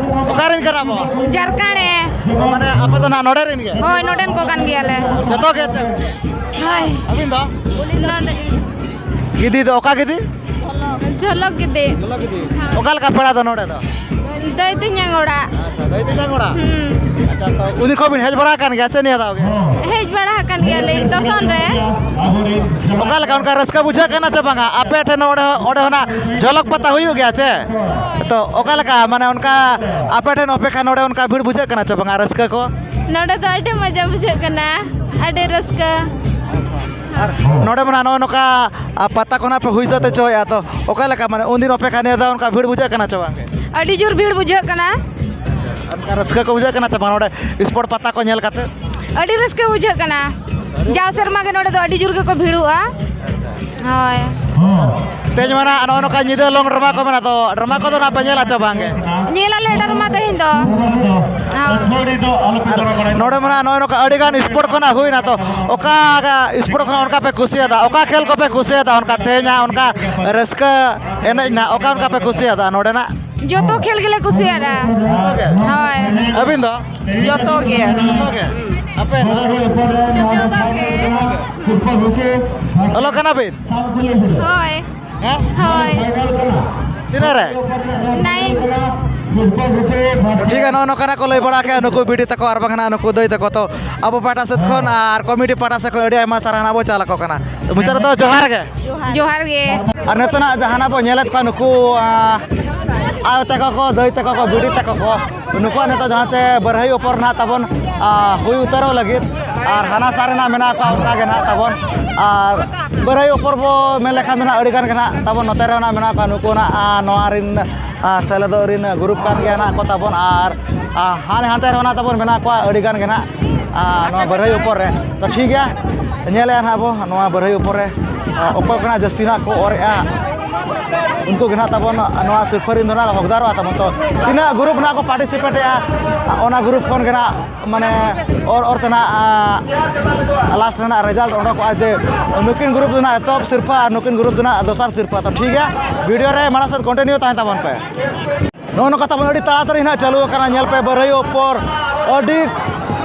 ᱚᱠᱟ ᱨᱮᱱ ᱠᱟᱱᱟ ᱵᱚ? ᱡᱷᱟᱲᱠᱷᱚᱸᱰ᱾ ᱢᱟᱱᱮ ᱟᱯᱮ ᱫᱚ ᱱᱟᱜ ᱱᱚᱰᱮ ᱨᱮᱱ ᱜᱮ? ᱦᱳᱭ, ᱱᱚᱰᱮᱱ ᱠᱚ ᱠᱟᱱ ᱜᱮᱭᱟᱞᱮ᱾ ᱡᱚᱛᱚ ᱜᱮ ᱪᱮ? ᱦᱳᱭ᱾ ᱟᱹᱵᱤᱱ ᱫᱚ? ᱱᱚᱰᱮ᱾ ᱜᱤᱫᱤ ᱫᱚ ᱚᱠᱟ ᱜᱤᱫᱤ? ᱡᱷᱚᱞᱚᱠ ᱜᱤᱫᱤ᱾ ᱡᱷᱚᱞᱚᱠ ᱜᱤᱫᱤ᱾ ᱦᱳᱭ᱾ ᱚᱠᱟ ᱞᱮᱠᱟ ᱯᱮᱲᱟ ᱫᱚ ᱱᱚᱰᱮ ᱫᱚ? ᱫᱟᱹᱭ ᱛᱮᱧᱟᱝ ᱚᱲᱟᱜ᱾ ᱟᱪᱪᱷᱟ, ᱫᱟᱹᱭ ᱛᱮᱧᱟᱝ ᱚᱲᱟᱜ? ᱦᱩᱸ᱾ ᱟᱪᱪᱷᱟ, ᱛᱚ ᱩᱱ ᱡᱚᱠᱷᱚᱱ ᱵᱤᱱ ᱦᱮᱡ ᱵᱟᱲᱟ ᱟᱠᱟᱱ ᱜᱮᱭᱟ ᱪᱮ ᱱᱤᱭᱟᱹ ᱫᱷᱟᱣ ᱜᱮ? ᱦᱮᱡ ᱵᱟᱲᱟ ᱟᱠᱟᱱ ᱜᱮᱭᱟᱞᱤᱧ ᱛᱚᱥᱚᱱ ᱨᱮ᱾ ᱚᱠᱟ ᱞᱮᱠᱟ ᱚᱱᱠᱟ ᱨᱟᱹᱥᱠᱟᱹ ᱵᱩᱡᱷᱟᱹᱜ ᱠᱟᱱᱟ ᱪᱮ ᱵᱟᱝᱟ? ᱟᱯᱮ ᱴᱷᱮᱱ ᱚᱸᱰᱮ, ᱚᱸᱰᱮ ᱦᱚᱸ ᱱᱟᱜ ᱡᱷᱚᱞᱚᱠ ᱯᱟᱛᱟ ᱦᱩᱭᱩᱜ ᱜᱮᱭᱟ ᱪᱮ? ᱛᱚ ᱚᱠᱟ ᱞᱮᱠᱟ, ᱢᱟᱱᱮ ᱚᱱᱠᱟ ᱟᱯᱮ ᱴᱷᱮᱱ ᱚᱯᱮᱠᱷᱟ ᱱᱚᱰᱮ ᱚᱱᱠᱟ ᱵᱷᱤᱲ ᱵᱩᱡᱷᱟᱹᱜ ᱠᱟᱱᱟ ᱪᱮ ᱵᱟᱝᱟ, ᱨᱟᱹᱥᱠᱟᱹ ᱠᱚ? ᱱᱚᱰᱮ ᱫᱚ ᱟᱹᱰᱤ ᱢᱚᱡᱟ ᱵᱩᱡᱷᱟᱹᱜ ᱠᱟᱱᱟ, ᱟᱹᱰᱤ ᱨᱟᱹᱥᱠᱟᱹ᱾ ᱟᱨ ᱱᱚᱰᱮ ᱢᱟ ᱱᱟᱜ ᱱᱚᱜᱼᱚ ᱱᱚᱝᱠᱟ, ᱟ, ᱯᱟᱛᱟ ᱠᱚ ᱱᱟᱜ ᱯᱮ ᱦᱩᱭ ᱥᱟᱹᱛ ᱦᱚᱪᱚᱭᱮᱫᱼᱟ, ᱛᱚ ᱚᱠᱟ ᱞᱮᱠᱟ, ᱢᱟᱱᱮ ᱩᱱᱫᱤᱱ ᱚᱯᱮᱠᱷᱟ ᱱᱤᱭᱟᱹ ᱫᱷᱟᱣ ᱚᱱᱠᱟ ᱵᱷᱤᱲ ᱵᱩᱡᱷᱟᱹᱜ ᱠᱟᱱᱟ ᱪᱮ ᱵᱟᱝ? ᱟᱹᱰᱤ ᱡᱳᱨ ᱵᱷᱤᱲ ᱵᱩᱡᱷᱟᱹᱜ ᱠᱟᱱᱟ᱾ ᱚᱱᱠᱟ ᱨᱟᱹᱥᱠᱟᱹ ᱠᱚ ᱵᱩᱡᱷᱟᱹᱜ ᱠᱟᱱᱟ ᱪᱮ ᱵᱟᱝ ᱱᱚᱰᱮ ᱥᱯᱳᱨᱴ ᱯᱟᱛᱟ ᱠᱚ ᱧᱮᱞ ᱠᱟᱛᱮ? ᱟᱹᱰᱤ ᱨᱟᱹᱥᱠᱟᱹ ᱵᱩᱡᱷᱟᱹᱜ ᱠᱟᱱᱟ᱾ ᱡᱟᱣ ᱥᱮᱨᱢᱟ ᱜᱮ ᱱᱚᱰᱮ ᱫᱚ ᱟᱹᱰᱤ ᱡᱳᱨ ᱜᱮᱠᱚ ᱵᱷᱤᱲᱚᱜᱼᱟ᱾ ᱦᱳᱭ᱾ ᱛᱮᱦᱮᱧ ᱢᱟ ᱱᱟᱜ ᱱᱚᱜᱼᱚ ᱱᱚᱝᱠᱟ ᱧᱤᱫᱟᱹ ᱞᱚᱝ ᱰᱨᱟᱢᱟ ᱠᱚ ᱢᱮᱱᱟᱜ, ᱛᱚ ᱰᱨᱟᱢᱟ ᱠᱚᱫᱚ ᱱᱟᱜ ᱯᱮ ᱧᱮᱞᱟ ᱪᱮ ᱵᱟᱝ ᱜᱮ? ᱧᱮᱞ ᱟᱞᱮ ᱰᱨᱟᱢᱟ ᱛᱮᱦᱮᱧ ᱫᱚ᱾ ᱦᱳᱭ᱾ ᱟᱨ ᱱᱚᱰᱮ ᱢᱟ ᱱᱟᱜ ᱱᱚᱜᱼᱚ ᱱᱚᱝᱠᱟ ᱟᱹᱰᱤ ᱜᱟᱱ ᱥᱯᱳᱨᱴ ᱠᱚ ᱱᱟᱜ ᱦᱩᱭᱱᱟ, ᱛᱚ ᱚᱠᱟ ᱥᱯᱳᱨᱴ ᱠᱷᱚᱱ ᱚᱱᱠᱟ ᱯᱮ ᱠᱩᱥᱤᱭᱟᱫᱟ? ᱚᱠᱟ ᱠᱷᱮᱞ ᱠᱚᱯᱮ ᱠᱩᱥᱤᱭᱟᱫᱟ? ᱚᱱᱠᱟ ᱛᱮᱦᱮᱧᱟᱜ ᱚᱱᱠᱟ ᱨᱟᱹᱥᱠᱟᱹ ᱮᱱᱮᱡ ᱱᱟᱜ ᱚᱠᱟ ᱚᱱᱠᱟ ᱯᱮ ᱠᱩᱥᱤᱭᱟᱫᱟ ᱱᱚᱰᱮᱱᱟᱜ? ᱡᱚᱛᱚ ᱠᱷᱮᱞ ᱜᱮᱞᱮ ᱠᱩᱥᱤᱭᱟᱜᱼᱟ᱾ ᱡᱚᱛᱚ ᱜᱮ? ᱦᱳᱭ᱾ ᱟᱹᱵᱤᱱ ᱫᱚ? ᱡᱚᱛᱚ ᱜᱮ᱾ ᱡᱚᱛᱚ ᱜᱮ? ᱟᱯᱮ ᱫᱚ? ᱡᱚᱛᱚ ᱜᱮ᱾ ᱚᱞᱚᱜ ᱠᱟᱱᱟ ᱵᱤᱱ? ᱦᱳᱭ᱾ ᱦᱮᱸ? ᱦᱳᱭ᱾ ᱛᱤᱱᱟᱹᱜ ᱨᱮ? ᱱᱟᱭᱤᱱ᱾ ᱴᱷᱤᱠ ᱜᱮᱭᱟ, ᱱᱚᱜᱼᱚ ᱱᱚᱝᱠᱟᱱᱟᱜ ᱠᱚ ᱞᱟᱹᱭ ᱵᱟᱲᱟ ᱠᱮᱜᱼᱟ ᱱᱩᱠᱩ ᱵᱤᱴᱤ ᱛᱟᱠᱚ ᱟᱨ ᱵᱟᱝ ᱱᱟᱜ ᱱᱩᱠᱩ ᱫᱟᱹᱭ ᱛᱟᱠᱚ᱾ ᱛᱚ ᱟᱵᱚ ᱯᱟᱦᱴᱟ ᱥᱮᱫ ᱠᱷᱚᱱ ᱟᱨ ᱠᱚᱢᱤᱴᱤ ᱯᱟᱦᱴᱟ ᱥᱮᱫ ᱠᱷᱚᱱ ᱟᱹᱰᱤ ᱟᱭᱢᱟ ᱥᱟᱨᱦᱟᱣ ᱵᱚ ᱪᱟᱞ ᱟᱠᱚ ᱠᱟᱱᱟ᱾ ᱛᱚ ᱢᱩᱪᱟᱹᱫ ᱨᱮᱫᱚ ᱡᱚᱦᱟᱨ ᱜᱮ᱾ ᱡᱚᱦᱟᱨ ᱜᱮ᱾ ᱟᱨ ᱱᱤᱛᱚᱜ ᱱᱟᱜ ᱡᱟᱦᱟᱱᱟᱜ ᱵᱚ ᱧᱮᱞᱮᱫ ᱠᱚᱣᱟ ᱱᱩᱠᱩ, ᱟ, ᱟᱭᱳ ᱛᱟᱠᱚ ᱠᱚ, ᱫᱟᱹᱭ ᱛᱟᱠᱚ ᱠᱚ, ᱵᱤᱴᱤ ᱛᱟᱠᱚ ᱠᱚ, ᱱᱩᱠᱩᱣᱟᱜ ᱱᱤᱛᱚᱜ ᱡᱟᱦᱟᱸ ᱪᱮ ᱵᱟᱹᱨᱦᱟᱹᱭ ᱩᱯᱚᱨ ᱱᱟᱜ ᱛᱟᱵᱚᱱ, ᱟ, ᱦᱩᱭ ᱩᱛᱟᱹᱨᱚᱜ ᱞᱟᱹᱜᱤᱫ, ᱟᱨ ᱦᱟᱱᱟ ᱥᱟ ᱨᱮᱱᱟᱜ ᱢᱮᱱᱟᱜ ᱠᱚᱣᱟ ᱚᱱᱠᱟ ᱜᱮ ᱱᱟᱜ ᱛᱟᱵᱚᱱ᱾ ᱟᱨ ᱵᱟᱹᱨᱦᱟᱹᱭ ᱩᱯᱚᱨ ᱵᱚ ᱢᱮᱱ ᱞᱮᱠᱷᱟᱱ ᱫᱚ ᱱᱟᱜ ᱟᱹᱰᱤ ᱜᱟᱱ ᱜᱮ ᱱᱟᱜ ᱛᱟᱵᱚᱱ ᱱᱚᱛᱮ ᱨᱮᱦᱚᱸ ᱱᱟᱜ ᱢᱮᱱᱟᱜ ᱠᱚᱣᱟ ᱱᱩᱠᱩ ᱱᱟᱜ, ᱟ, ᱱᱚᱣᱟ ᱨᱤᱱ, ᱟ, ᱥᱮᱞᱮᱫᱚᱜ ᱨᱤᱱ ᱜᱨᱩᱯ ᱠᱟᱱ ᱜᱮᱭᱟ ᱱᱟᱜ ᱠᱚ ᱛᱟᱵᱚᱱ᱾ ᱟᱨ, ᱟ, ᱦᱟᱱᱮ ᱦᱟᱱᱛᱮ ᱨᱮᱦᱚᱸ ᱱᱟᱜ ᱛᱟᱵᱚᱱ ᱢᱮᱱᱟᱜ ᱠᱚᱣᱟ ᱟᱹᱰᱤ ᱜᱟᱱ ᱜᱮ ᱱᱟᱜ, ᱟ, ᱱᱚᱣᱟ ᱵᱟᱹᱨᱦᱟᱹᱭ ᱩᱯᱚᱨ ᱨᱮ᱾ ᱛᱚ ᱴᱷᱤᱠ ᱜᱮᱭᱟ, ᱧᱮᱞᱮᱜᱼᱟ ᱱᱟᱜ ᱵᱚ ᱱᱚᱣᱟ ᱵᱟᱹᱨᱦᱟᱹᱭ ᱩᱯᱚᱨ ᱨᱮ, ᱟ, ᱚᱠᱚᱭ ᱠᱚ ᱱᱟᱜ ᱡᱟᱹᱥᱛᱤ ᱱᱟᱜ ᱠᱚ ᱚᱨᱮᱜᱼᱟ, ᱩᱱᱠᱩ ᱜᱮ ᱱᱟᱜ ᱛᱟᱵᱚᱱ ᱱᱚᱣᱟ ᱥᱤᱨᱯᱷᱟᱹ ᱨᱤᱱ ᱫᱚ ᱱᱟᱜ ᱦᱚᱠᱫᱟᱨᱚᱜᱼᱟ ᱛᱟᱵᱚᱱ᱾ ᱛᱚ ᱛᱤᱱᱟᱹᱜ ᱜᱨᱩᱯ ᱱᱟᱜ ᱠᱚ ᱯᱟᱨᱴᱤᱥᱤᱯᱮᱴᱮᱜᱼᱟ, ᱚᱱᱟ ᱜᱨᱩᱯ ᱠᱷᱚᱱ ᱜᱮ ᱱᱟᱜ ᱢᱟᱱᱮ ᱚᱨ ᱚᱨ ᱛᱮ ᱱᱟᱜ, ᱟ, ᱞᱟᱥᱴ ᱨᱮᱱᱟᱜ ᱨᱮᱡᱟᱞᱴ ᱚᱰᱚᱠᱚᱜᱼᱟ ᱡᱮ ᱱᱩᱠᱤᱱ ᱜᱨᱩᱯ ᱫᱚ ᱱᱟᱜ ᱮᱛᱚᱦᱚᱵ ᱥᱤᱨᱯᱷᱟᱹ ᱟᱨ ᱱᱩᱠᱤᱱ ᱜᱨᱩᱯ ᱫᱚ ᱱᱟᱜ ᱫᱚᱥᱟᱨ ᱥᱤᱨᱯᱷᱟᱹ᱾ ᱛᱚ ᱴᱷᱤᱠ ᱜᱮᱭᱟ, ᱵᱷᱤᱰᱤᱭᱳ ᱨᱮ ᱢᱟᱲᱟᱝ ᱥᱮᱫ ᱠᱚᱱᱴᱤᱱᱤᱭᱩ ᱛᱟᱦᱮᱱ ᱛᱟᱵᱚᱱ ᱯᱮ᱾ ᱱᱚᱜᱼᱚ ᱱᱚᱝᱠᱟ ᱛᱟᱵᱚᱱ ᱟᱹᱰᱤ ᱛᱟᱲᱟᱛᱟᱲᱤ ᱱᱟᱜ ᱪᱟᱹᱞᱩ ᱟᱠᱟᱱᱟ᱾ ᱧᱮᱞ ᱯᱮ ᱵᱟᱹᱨᱦᱟᱹᱭ ᱩᱯᱚᱨ ᱟᱹᱰᱤ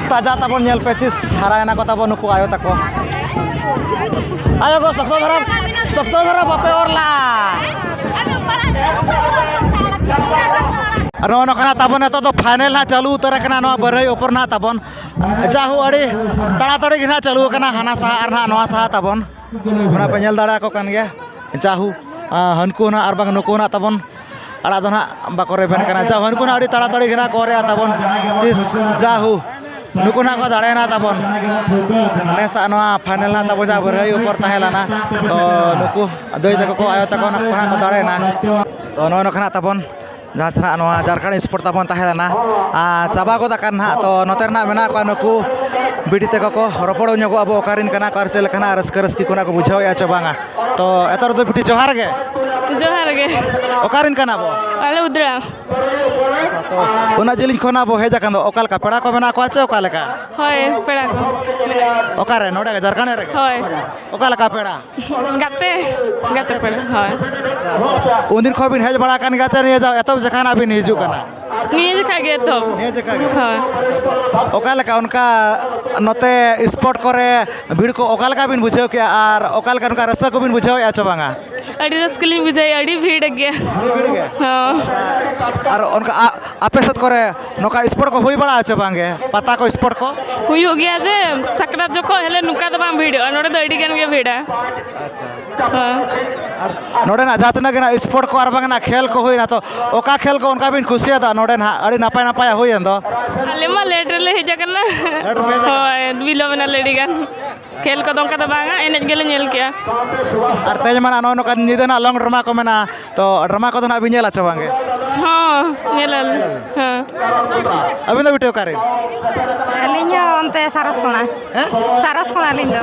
ᱛᱟᱡᱟ ᱛᱟᱵᱚᱱ᱾ ᱧᱮᱞ ᱯᱮ ᱪᱤᱥ ᱦᱟᱨᱟᱭᱮᱱᱟ ᱠᱚ ᱛᱟᱵᱚᱱ ᱱᱩᱠᱩ ᱟᱭᱳ ᱛᱟᱠᱚ᱾ ᱟᱭᱳ ᱜᱚ ᱥᱚᱠᱛᱚ ᱫᱷᱟᱨᱟ, ᱥᱚᱠᱛᱚ ᱫᱷᱟᱨᱟ ᱵᱟᱯᱮ ᱚᱨ ᱞᱟ᱾ ᱟᱨ ᱱᱚᱜᱼᱚ ᱱᱚᱝᱠᱟ ᱱᱟᱜ ᱛᱟᱵᱚᱱ ᱱᱤᱛᱚᱜ ᱫᱚ ᱯᱷᱟᱭᱱᱮᱞ ᱱᱟᱜ ᱪᱟᱹᱞᱩ ᱩᱛᱟᱹᱨ ᱟᱠᱟᱱᱟ ᱱᱚᱣᱟ ᱵᱟᱹᱨᱦᱟᱹᱭ ᱩᱯᱚᱨ ᱱᱟᱜ ᱛᱟᱵᱚᱱ᱾ ᱡᱟᱦᱳ ᱟᱹᱰᱤ ᱛᱟᱲᱟᱛᱟᱲᱤ ᱜᱮ ᱱᱟᱜ ᱪᱟᱹᱞᱩ ᱟᱠᱟᱱᱟ ᱦᱟᱱᱟ ᱥᱟᱦᱟ ᱟᱨ ᱱᱟᱜ ᱱᱚᱣᱟ ᱥᱟᱦᱟ ᱛᱟᱵᱚᱱ᱾ ᱚᱱᱟ ᱯᱮ ᱧᱮᱞ ᱫᱟᱲᱮᱭᱟᱠᱚ ᱠᱟᱱ ᱜᱮᱭᱟ᱾ ᱡᱟᱦᱳ, ᱟ, ᱦᱟᱹᱱᱠᱩ ᱱᱟᱜ ᱟᱨ ᱵᱟᱝ ᱱᱩᱠᱩ ᱱᱟᱜ ᱛᱟᱵᱚᱱ ᱟᱲᱟᱜ ᱫᱚ ᱱᱟᱜ ᱵᱟᱠᱚ ᱨᱮᱵᱮᱱ ᱠᱟᱱᱟ᱾ ᱡᱟᱦᱳ, ᱦᱟᱹᱱᱠᱩ ᱱᱟᱜ ᱟᱹᱰᱤ ᱛᱟᱲᱟᱛᱟᱲᱤ ᱜᱮ ᱱᱟᱜ ᱠᱚ ᱚᱨᱮᱜᱼᱟ ᱛᱟᱵᱚᱱ᱾ ᱪᱤᱥ, ᱡᱟᱦᱳ, ᱱᱩᱠᱩ ᱱᱟᱜ ᱠᱚ ᱫᱟᱲᱮᱭᱮᱱᱟ ᱛᱟᱵᱚᱱ᱾ ᱱᱮᱥᱟᱜ ᱱᱚᱣᱟ ᱯᱷᱟᱭᱱᱮᱞ ᱱᱟᱜ ᱛᱟᱵᱚᱱ ᱡᱟᱦᱟᱸ ᱵᱟᱹᱨᱦᱟᱹᱭ ᱩᱯᱚᱨ ᱛᱟᱦᱮᱸ ᱞᱮᱱᱟ, ᱛᱚ ᱱᱩᱠᱩ ᱫᱟᱹᱭ ᱛᱟᱠᱚ ᱠᱚ, ᱟᱭᱳ ᱛᱟᱠᱚ ᱱᱟᱜ ᱠᱚ ᱱᱟᱜ ᱠᱚ ᱫᱟᱲᱮᱭᱮᱱᱟ᱾ ᱛᱚ ᱱᱚᱜᱼᱚ ᱱᱚᱝᱠᱟ ᱱᱟᱜ ᱛᱟᱵᱚᱱ ᱡᱟᱦᱟᱸ ᱥᱮ ᱱᱟᱜ ᱱᱚᱣᱟ ᱡᱷᱟᱲᱠᱷᱚᱸᱰ ᱥᱯᱳᱨᱴ ᱛᱟᱵᱚᱱ ᱛᱟᱦᱮᱸ ᱞᱮᱱᱟ, ᱟᱨ ᱪᱟᱵᱟ ᱜᱚᱫ ᱟᱠᱟᱱ ᱱᱟᱦᱟᱜ᱾ ᱛᱚ ᱱᱚᱛᱮ ᱨᱮᱱᱟᱜ ᱢᱮᱱᱟᱜ ᱠᱚᱣᱟ ᱱᱩᱠᱩ ᱵᱤᱴᱤ ᱛᱟᱠᱚ ᱠᱚ, ᱨᱚᱯᱚᱲ ᱧᱚᱜᱚᱜ ᱟᱵᱚ ᱚᱠᱟ ᱨᱮᱱ ᱠᱟᱱᱟ ᱠᱚ ᱟᱨ ᱪᱮᱫ ᱞᱮᱠᱟ ᱱᱟᱜ ᱨᱟᱹᱥᱠᱟᱹ ᱨᱟᱹᱥᱠᱤ ᱠᱚ ᱱᱟᱜ ᱠᱚ ᱵᱩᱡᱷᱟᱹᱣᱮᱫᱼᱟ ᱪᱮ ᱵᱟᱝᱟ᱾ ᱛᱚ ᱮᱛᱚᱦᱚᱵ ᱨᱮᱫᱚ ᱵᱤᱴᱤ ᱡᱚᱦᱟᱨ ᱜᱮ᱾ ᱡᱚᱦᱟᱨ ᱜᱮ᱾ ᱚᱠᱟ ᱨᱮᱱ ᱠᱟᱱᱟ ᱵᱚ? ᱟᱞᱮ ᱩᱫᱽᱲᱟ᱾ ᱛᱚ ᱩᱱᱟᱹᱜ ᱡᱤᱞᱤᱧ ᱠᱷᱚᱱᱟᱜ ᱵᱚ ᱦᱮᱡ ᱟᱠᱟᱱ ᱫᱚ, ᱚᱠᱟ ᱞᱮᱠᱟ ᱯᱮᱲᱟ ᱠᱚ ᱢᱮᱱᱟᱜ ᱠᱚᱣᱟ ᱪᱮ ᱚᱠᱟ ᱞᱮᱠᱟ? ᱦᱳᱭ, ᱯᱮᱲᱟ ᱠᱚ᱾ ᱚᱠᱟᱨᱮ? ᱱᱚᱰᱮ ᱜᱮ, ᱡᱷᱟᱲᱠᱷᱚᱸᱰ ᱨᱮᱜᱮ? ᱦᱳᱭ᱾ ᱚᱠᱟ ᱞᱮᱠᱟ ᱯᱮᱲᱟ? ᱜᱟᱛᱮ, ᱜᱟᱛᱮ ᱯᱮᱲᱟ, ᱦᱳᱭ᱾ ᱩᱱᱫᱤᱱ ᱠᱷᱚᱱ ᱵᱤᱱ ᱦᱮᱡ ᱵᱟᱲᱟ ᱟᱠᱟᱱ ᱜᱮᱭᱟ ᱪᱮ ᱱᱤᱭᱟᱹ ᱫᱷᱟᱣ ᱮᱛᱚᱦᱚᱵ ᱡᱚᱠᱷᱟ ᱱᱟᱜ ᱵᱤᱱ ᱦᱤᱡᱩᱜ ᱠᱟᱱᱟ? ᱱᱤᱭᱟᱹ ᱡᱚᱠᱷᱟ ᱜᱮ ᱮᱛᱚᱦᱚᱵ᱾ ᱱᱤᱭᱟᱹ ᱡᱚᱠᱷᱟ ᱜᱮ? ᱦᱳᱭ᱾ ᱚᱠᱟ ᱞᱮᱠᱟ ᱚᱱᱠᱟ ᱱᱚᱛᱮ ᱥᱯᱳᱨᱴ ᱠᱚᱨᱮ ᱵᱷᱤᱲ ᱠᱚ ᱚᱠᱟ ᱞᱮᱠᱟ ᱵᱤᱱ ᱵᱩᱡᱷᱟᱹᱣ ᱠᱮᱜᱼᱟ ᱟᱨ ᱚᱠᱟ ᱞᱮᱠᱟ ᱱᱚᱝᱠᱟ ᱨᱟᱹᱥᱠᱟᱹ ᱠᱚᱵᱤᱱ ᱵᱩᱡᱷᱟᱹᱣᱮᱫᱼᱟ ᱪᱮ ᱵᱟᱝᱟ? ᱟᱹᱰᱤ ᱨᱟᱹᱥᱠᱟᱹ ᱞᱤᱧ ᱵᱩᱡᱷᱟᱹᱣᱮᱫᱼᱟ, ᱟᱹᱰᱤ ᱵᱷᱤᱲ ᱜᱮᱭᱟ᱾ ᱦᱚᱸ᱾ ᱟᱨ ᱚᱱᱠᱟ ᱟ- ᱟᱯᱮ ᱥᱮᱫ ᱠᱚᱨᱮ ᱱᱚᱝᱠᱟ ᱥᱯᱳᱨᱴ ᱠᱚ ᱦᱩᱭ ᱵᱟᱲᱟᱜᱼᱟ ᱪᱮ ᱵᱟᱝᱜᱮ, ᱯᱟᱛᱟ ᱠᱚ, ᱥᱯᱳᱨᱴ ᱠᱚ? ᱦᱩᱭᱩᱜ ᱜᱮᱭᱟ ᱡᱮ, ᱥᱟᱠᱨᱟᱛ ᱡᱚᱠᱷᱚᱱ ᱦᱮᱞᱮ ᱱᱚᱝᱠᱟ ᱫᱚ ᱵᱟᱝ ᱵᱷᱤᱲᱚᱜᱼᱟ, ᱱᱚᱰᱮ ᱫᱚ ᱟᱹᱰᱤ ᱜᱟᱱ ᱜᱮ ᱵᱷᱤᱲᱟ᱾ ᱦᱚᱸ᱾ ᱟᱨ ᱱᱚᱰᱮᱱᱟᱜ ᱡᱟᱦᱟᱸ ᱛᱤᱱᱟᱹᱜ ᱜᱮ ᱱᱟᱜ ᱥᱯᱳᱨᱴ ᱠᱚ ᱟᱨ ᱵᱟᱝ ᱱᱟᱜ ᱠᱷᱮᱞ ᱠᱚ ᱦᱩᱭᱱᱟ, ᱛᱚ ᱚᱠᱟ ᱠᱷᱮᱞ ᱠᱚ ᱚᱱᱠᱟ ᱵᱤᱱ ᱠᱩᱥᱤᱭᱟᱫᱟ ᱱᱚᱰᱮ ᱱᱟᱜ ᱟᱹᱰᱤ ᱱᱟᱯᱟᱭ ᱱᱟᱯᱟᱭᱟᱜ ᱦᱩᱭᱮᱱ ᱫᱚ? ᱟᱞᱮ ᱢᱟ ᱞᱮᱴ ᱨᱮᱞᱮ ᱦᱮᱡ ᱟᱠᱟᱱᱟ᱾ ᱞᱮᱴ ᱨᱮ ᱦᱮᱡ ᱟᱠᱟᱱᱟ᱾ ᱦᱳᱭ, ᱵᱤᱞᱚᱢ ᱮᱱᱟᱞᱮ ᱟᱹᱰᱤ ᱜᱟᱱ᱾ ᱠᱷᱮᱞ ᱠᱚᱫᱚ ᱚᱱᱠᱟ ᱫᱚ ᱵᱟᱝᱟ, ᱮᱱᱮᱡ ᱜᱮᱞᱮ ᱧᱮᱞ ᱠᱮᱜᱼᱟ᱾ ᱟᱨ ᱛᱮᱦᱮᱧ ᱢᱟ ᱱᱟᱜ ᱱᱚᱜᱼᱚᱭ ᱱᱚᱝᱠᱟ ᱧᱤᱫᱟᱹ ᱱᱟᱜ ᱞᱚᱝ ᱰᱨᱟᱢᱟ ᱠᱚ ᱢᱮᱱᱟᱜᱼᱟ, ᱛᱚ ᱰᱨᱟᱢᱟ ᱠᱚᱫᱚ ᱱᱟᱜ ᱵᱤᱱ ᱧᱮᱞᱟ ᱪᱮ ᱵᱟᱝᱜᱮ? ᱦᱚᱸ, ᱧᱮᱞᱟᱞᱮ᱾ ᱦᱮᱸ᱾ ᱟᱹᱵᱤᱱ ᱫᱚ ᱵᱤᱴᱤ ᱚᱠᱟᱨᱮ? ᱟᱹᱞᱤᱧ ᱦᱚᱸ ᱚᱱᱛᱮ ᱥᱟᱨᱚᱥ ᱠᱷᱚᱱᱟ᱾ ᱦᱮᱸ? ᱥᱟᱨᱚᱥ ᱠᱷᱚᱱᱟ ᱟᱹᱞᱤᱧ ᱫᱚ᱾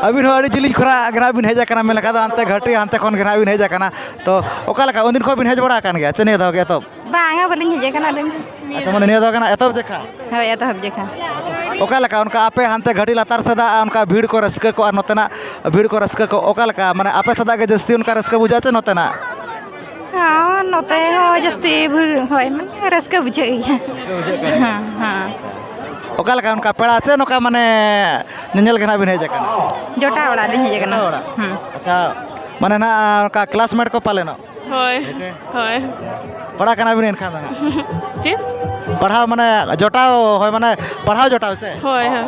ᱟᱹᱵᱤᱱ ᱦᱚᱸ ᱟᱹᱰᱤ ᱡᱤᱞᱤᱧ ᱠᱷᱚᱱᱟᱜ ᱜᱮ ᱱᱟᱜ ᱵᱤᱱ ᱦᱮᱡ ᱟᱠᱟᱱᱟ, ᱢᱮᱱ ᱞᱮᱠᱷᱟᱱ ᱫᱚ ᱦᱟᱱᱛᱮ ᱜᱷᱟᱹᱴᱤ ᱦᱟᱱᱛᱮ ᱠᱷᱚᱱ ᱜᱮ ᱱᱟᱜ ᱵᱤᱱ ᱦᱮᱡ ᱟᱠᱟᱱᱟ᱾ ᱛᱚ ᱚᱠᱟ ᱞᱮᱠᱟ ᱩᱱᱫᱤᱱ ᱠᱷᱚᱱ ᱵᱤᱱ ᱦᱮᱡ ᱵᱟᱲᱟ ᱟᱠᱟᱱ ᱜᱮᱭᱟ ᱪᱮ ᱱᱤᱭᱟᱹ ᱫᱷᱟᱣ ᱜᱮ ᱮᱛᱚᱦᱚᱵ? ᱵᱟᱝᱟ, ᱵᱟᱹᱞᱤᱧ ᱦᱮᱡ ᱟᱠᱟᱱᱟ ᱟᱹᱞᱤᱧ ᱫᱚ᱾ ᱟᱪᱪᱷᱟ, ᱢᱟᱱᱮ ᱱᱤᱭᱟᱹ ᱫᱷᱟᱣ ᱜᱮ ᱱᱟᱜ ᱮᱛᱚᱦᱚᱵ ᱡᱮᱠᱷᱟ? ᱦᱳᱭ, ᱮᱛᱚᱦᱚᱵ ᱡᱮᱠᱷᱟ᱾ ᱚᱠᱟ ᱞᱮᱠᱟ ᱚᱱᱠᱟ ᱟᱯᱮ ᱦᱟᱱᱛᱮ ᱜᱷᱟᱹᱴᱤ ᱞᱟᱛᱟᱨ ᱥᱮᱫᱟᱜ ᱚᱱᱠᱟ ᱵᱷᱤᱲ ᱠᱚ ᱨᱟᱹᱥᱠᱟᱹ ᱠᱚ ᱟᱨ ᱱᱚᱛᱮᱱᱟᱜ ᱵᱷᱤᱲ ᱠᱚ ᱨᱟᱹᱥᱠᱟᱹ ᱠᱚ ᱚᱠᱟ ᱞᱮᱠᱟ? ᱢᱟᱱᱮ ᱟᱯᱮ ᱥᱮᱫᱟᱜ ᱜᱮ ᱡᱟᱹᱥᱛᱤ ᱚᱱᱠᱟ ᱨᱟᱹᱥᱠᱟᱹ ᱵᱩᱡᱷᱟᱹᱜᱼᱟ ᱪᱮ ᱱᱚᱛᱮᱱᱟᱜ? ᱦᱚᱸ, ᱱᱚᱛᱮ ᱦᱚᱸ ᱡᱟᱹᱥᱛᱤ ᱵᱷᱤᱲ, ᱦᱳᱭ, ᱢᱟᱱᱮ ᱨᱟᱹᱥᱠᱟᱹ ᱵᱩᱡᱷᱟᱹᱜ ᱜᱮᱭᱟ᱾ ᱨᱟᱹᱥᱠᱟᱹ ᱵᱩᱡᱷᱟᱹᱜ ᱠᱟᱱᱟ᱾ ᱦᱮᱸ, ᱦᱮᱸ᱾ ᱚᱠᱟ ᱞᱮᱠᱟ ᱚᱱᱠᱟ ᱯᱮᱲᱟ ᱪᱮ ᱱᱚᱝᱠᱟ ᱢᱟᱱᱮ ᱧᱮᱧᱮᱞ ᱜᱮ ᱱᱟᱜ ᱵᱤᱱ ᱦᱮᱡ ᱟᱠᱟᱱᱟ? ᱡᱚᱴᱟᱣ ᱚᱲᱟᱜ ᱞᱤᱧ ᱦᱮᱡ ᱟᱠᱟᱱᱟ᱾ ᱡᱚᱴᱟᱣ ᱚᱲᱟᱜ? ᱦᱮᱸ᱾ ᱟᱪᱪᱷᱟ, ᱢᱟᱱᱮ ᱱᱟᱜ ᱚᱱᱠᱟ ᱠᱞᱟᱥᱢᱮᱴ ᱠᱚ ᱯᱟᱞᱮᱱᱚᱜ? ᱦᱳᱭ, ᱦᱮᱸ ᱪᱮ? ᱦᱳᱭ᱾ ᱯᱟᱲᱦᱟᱜ ᱠᱟᱱᱟ ᱵᱤᱱ ᱮᱱᱠᱷᱟᱱ ᱫᱚ ᱱᱟᱜ? ᱪᱮᱫ? ᱯᱟᱲᱦᱟᱣ ᱢᱟᱱᱮ ᱡᱚᱴᱟᱣ, ᱦᱳᱭ, ᱢᱟᱱᱮ ᱯᱟᱲᱦᱟᱣ ᱡᱚᱴᱟᱣ ᱥᱮ? ᱦᱳᱭ, ᱦᱳᱭ᱾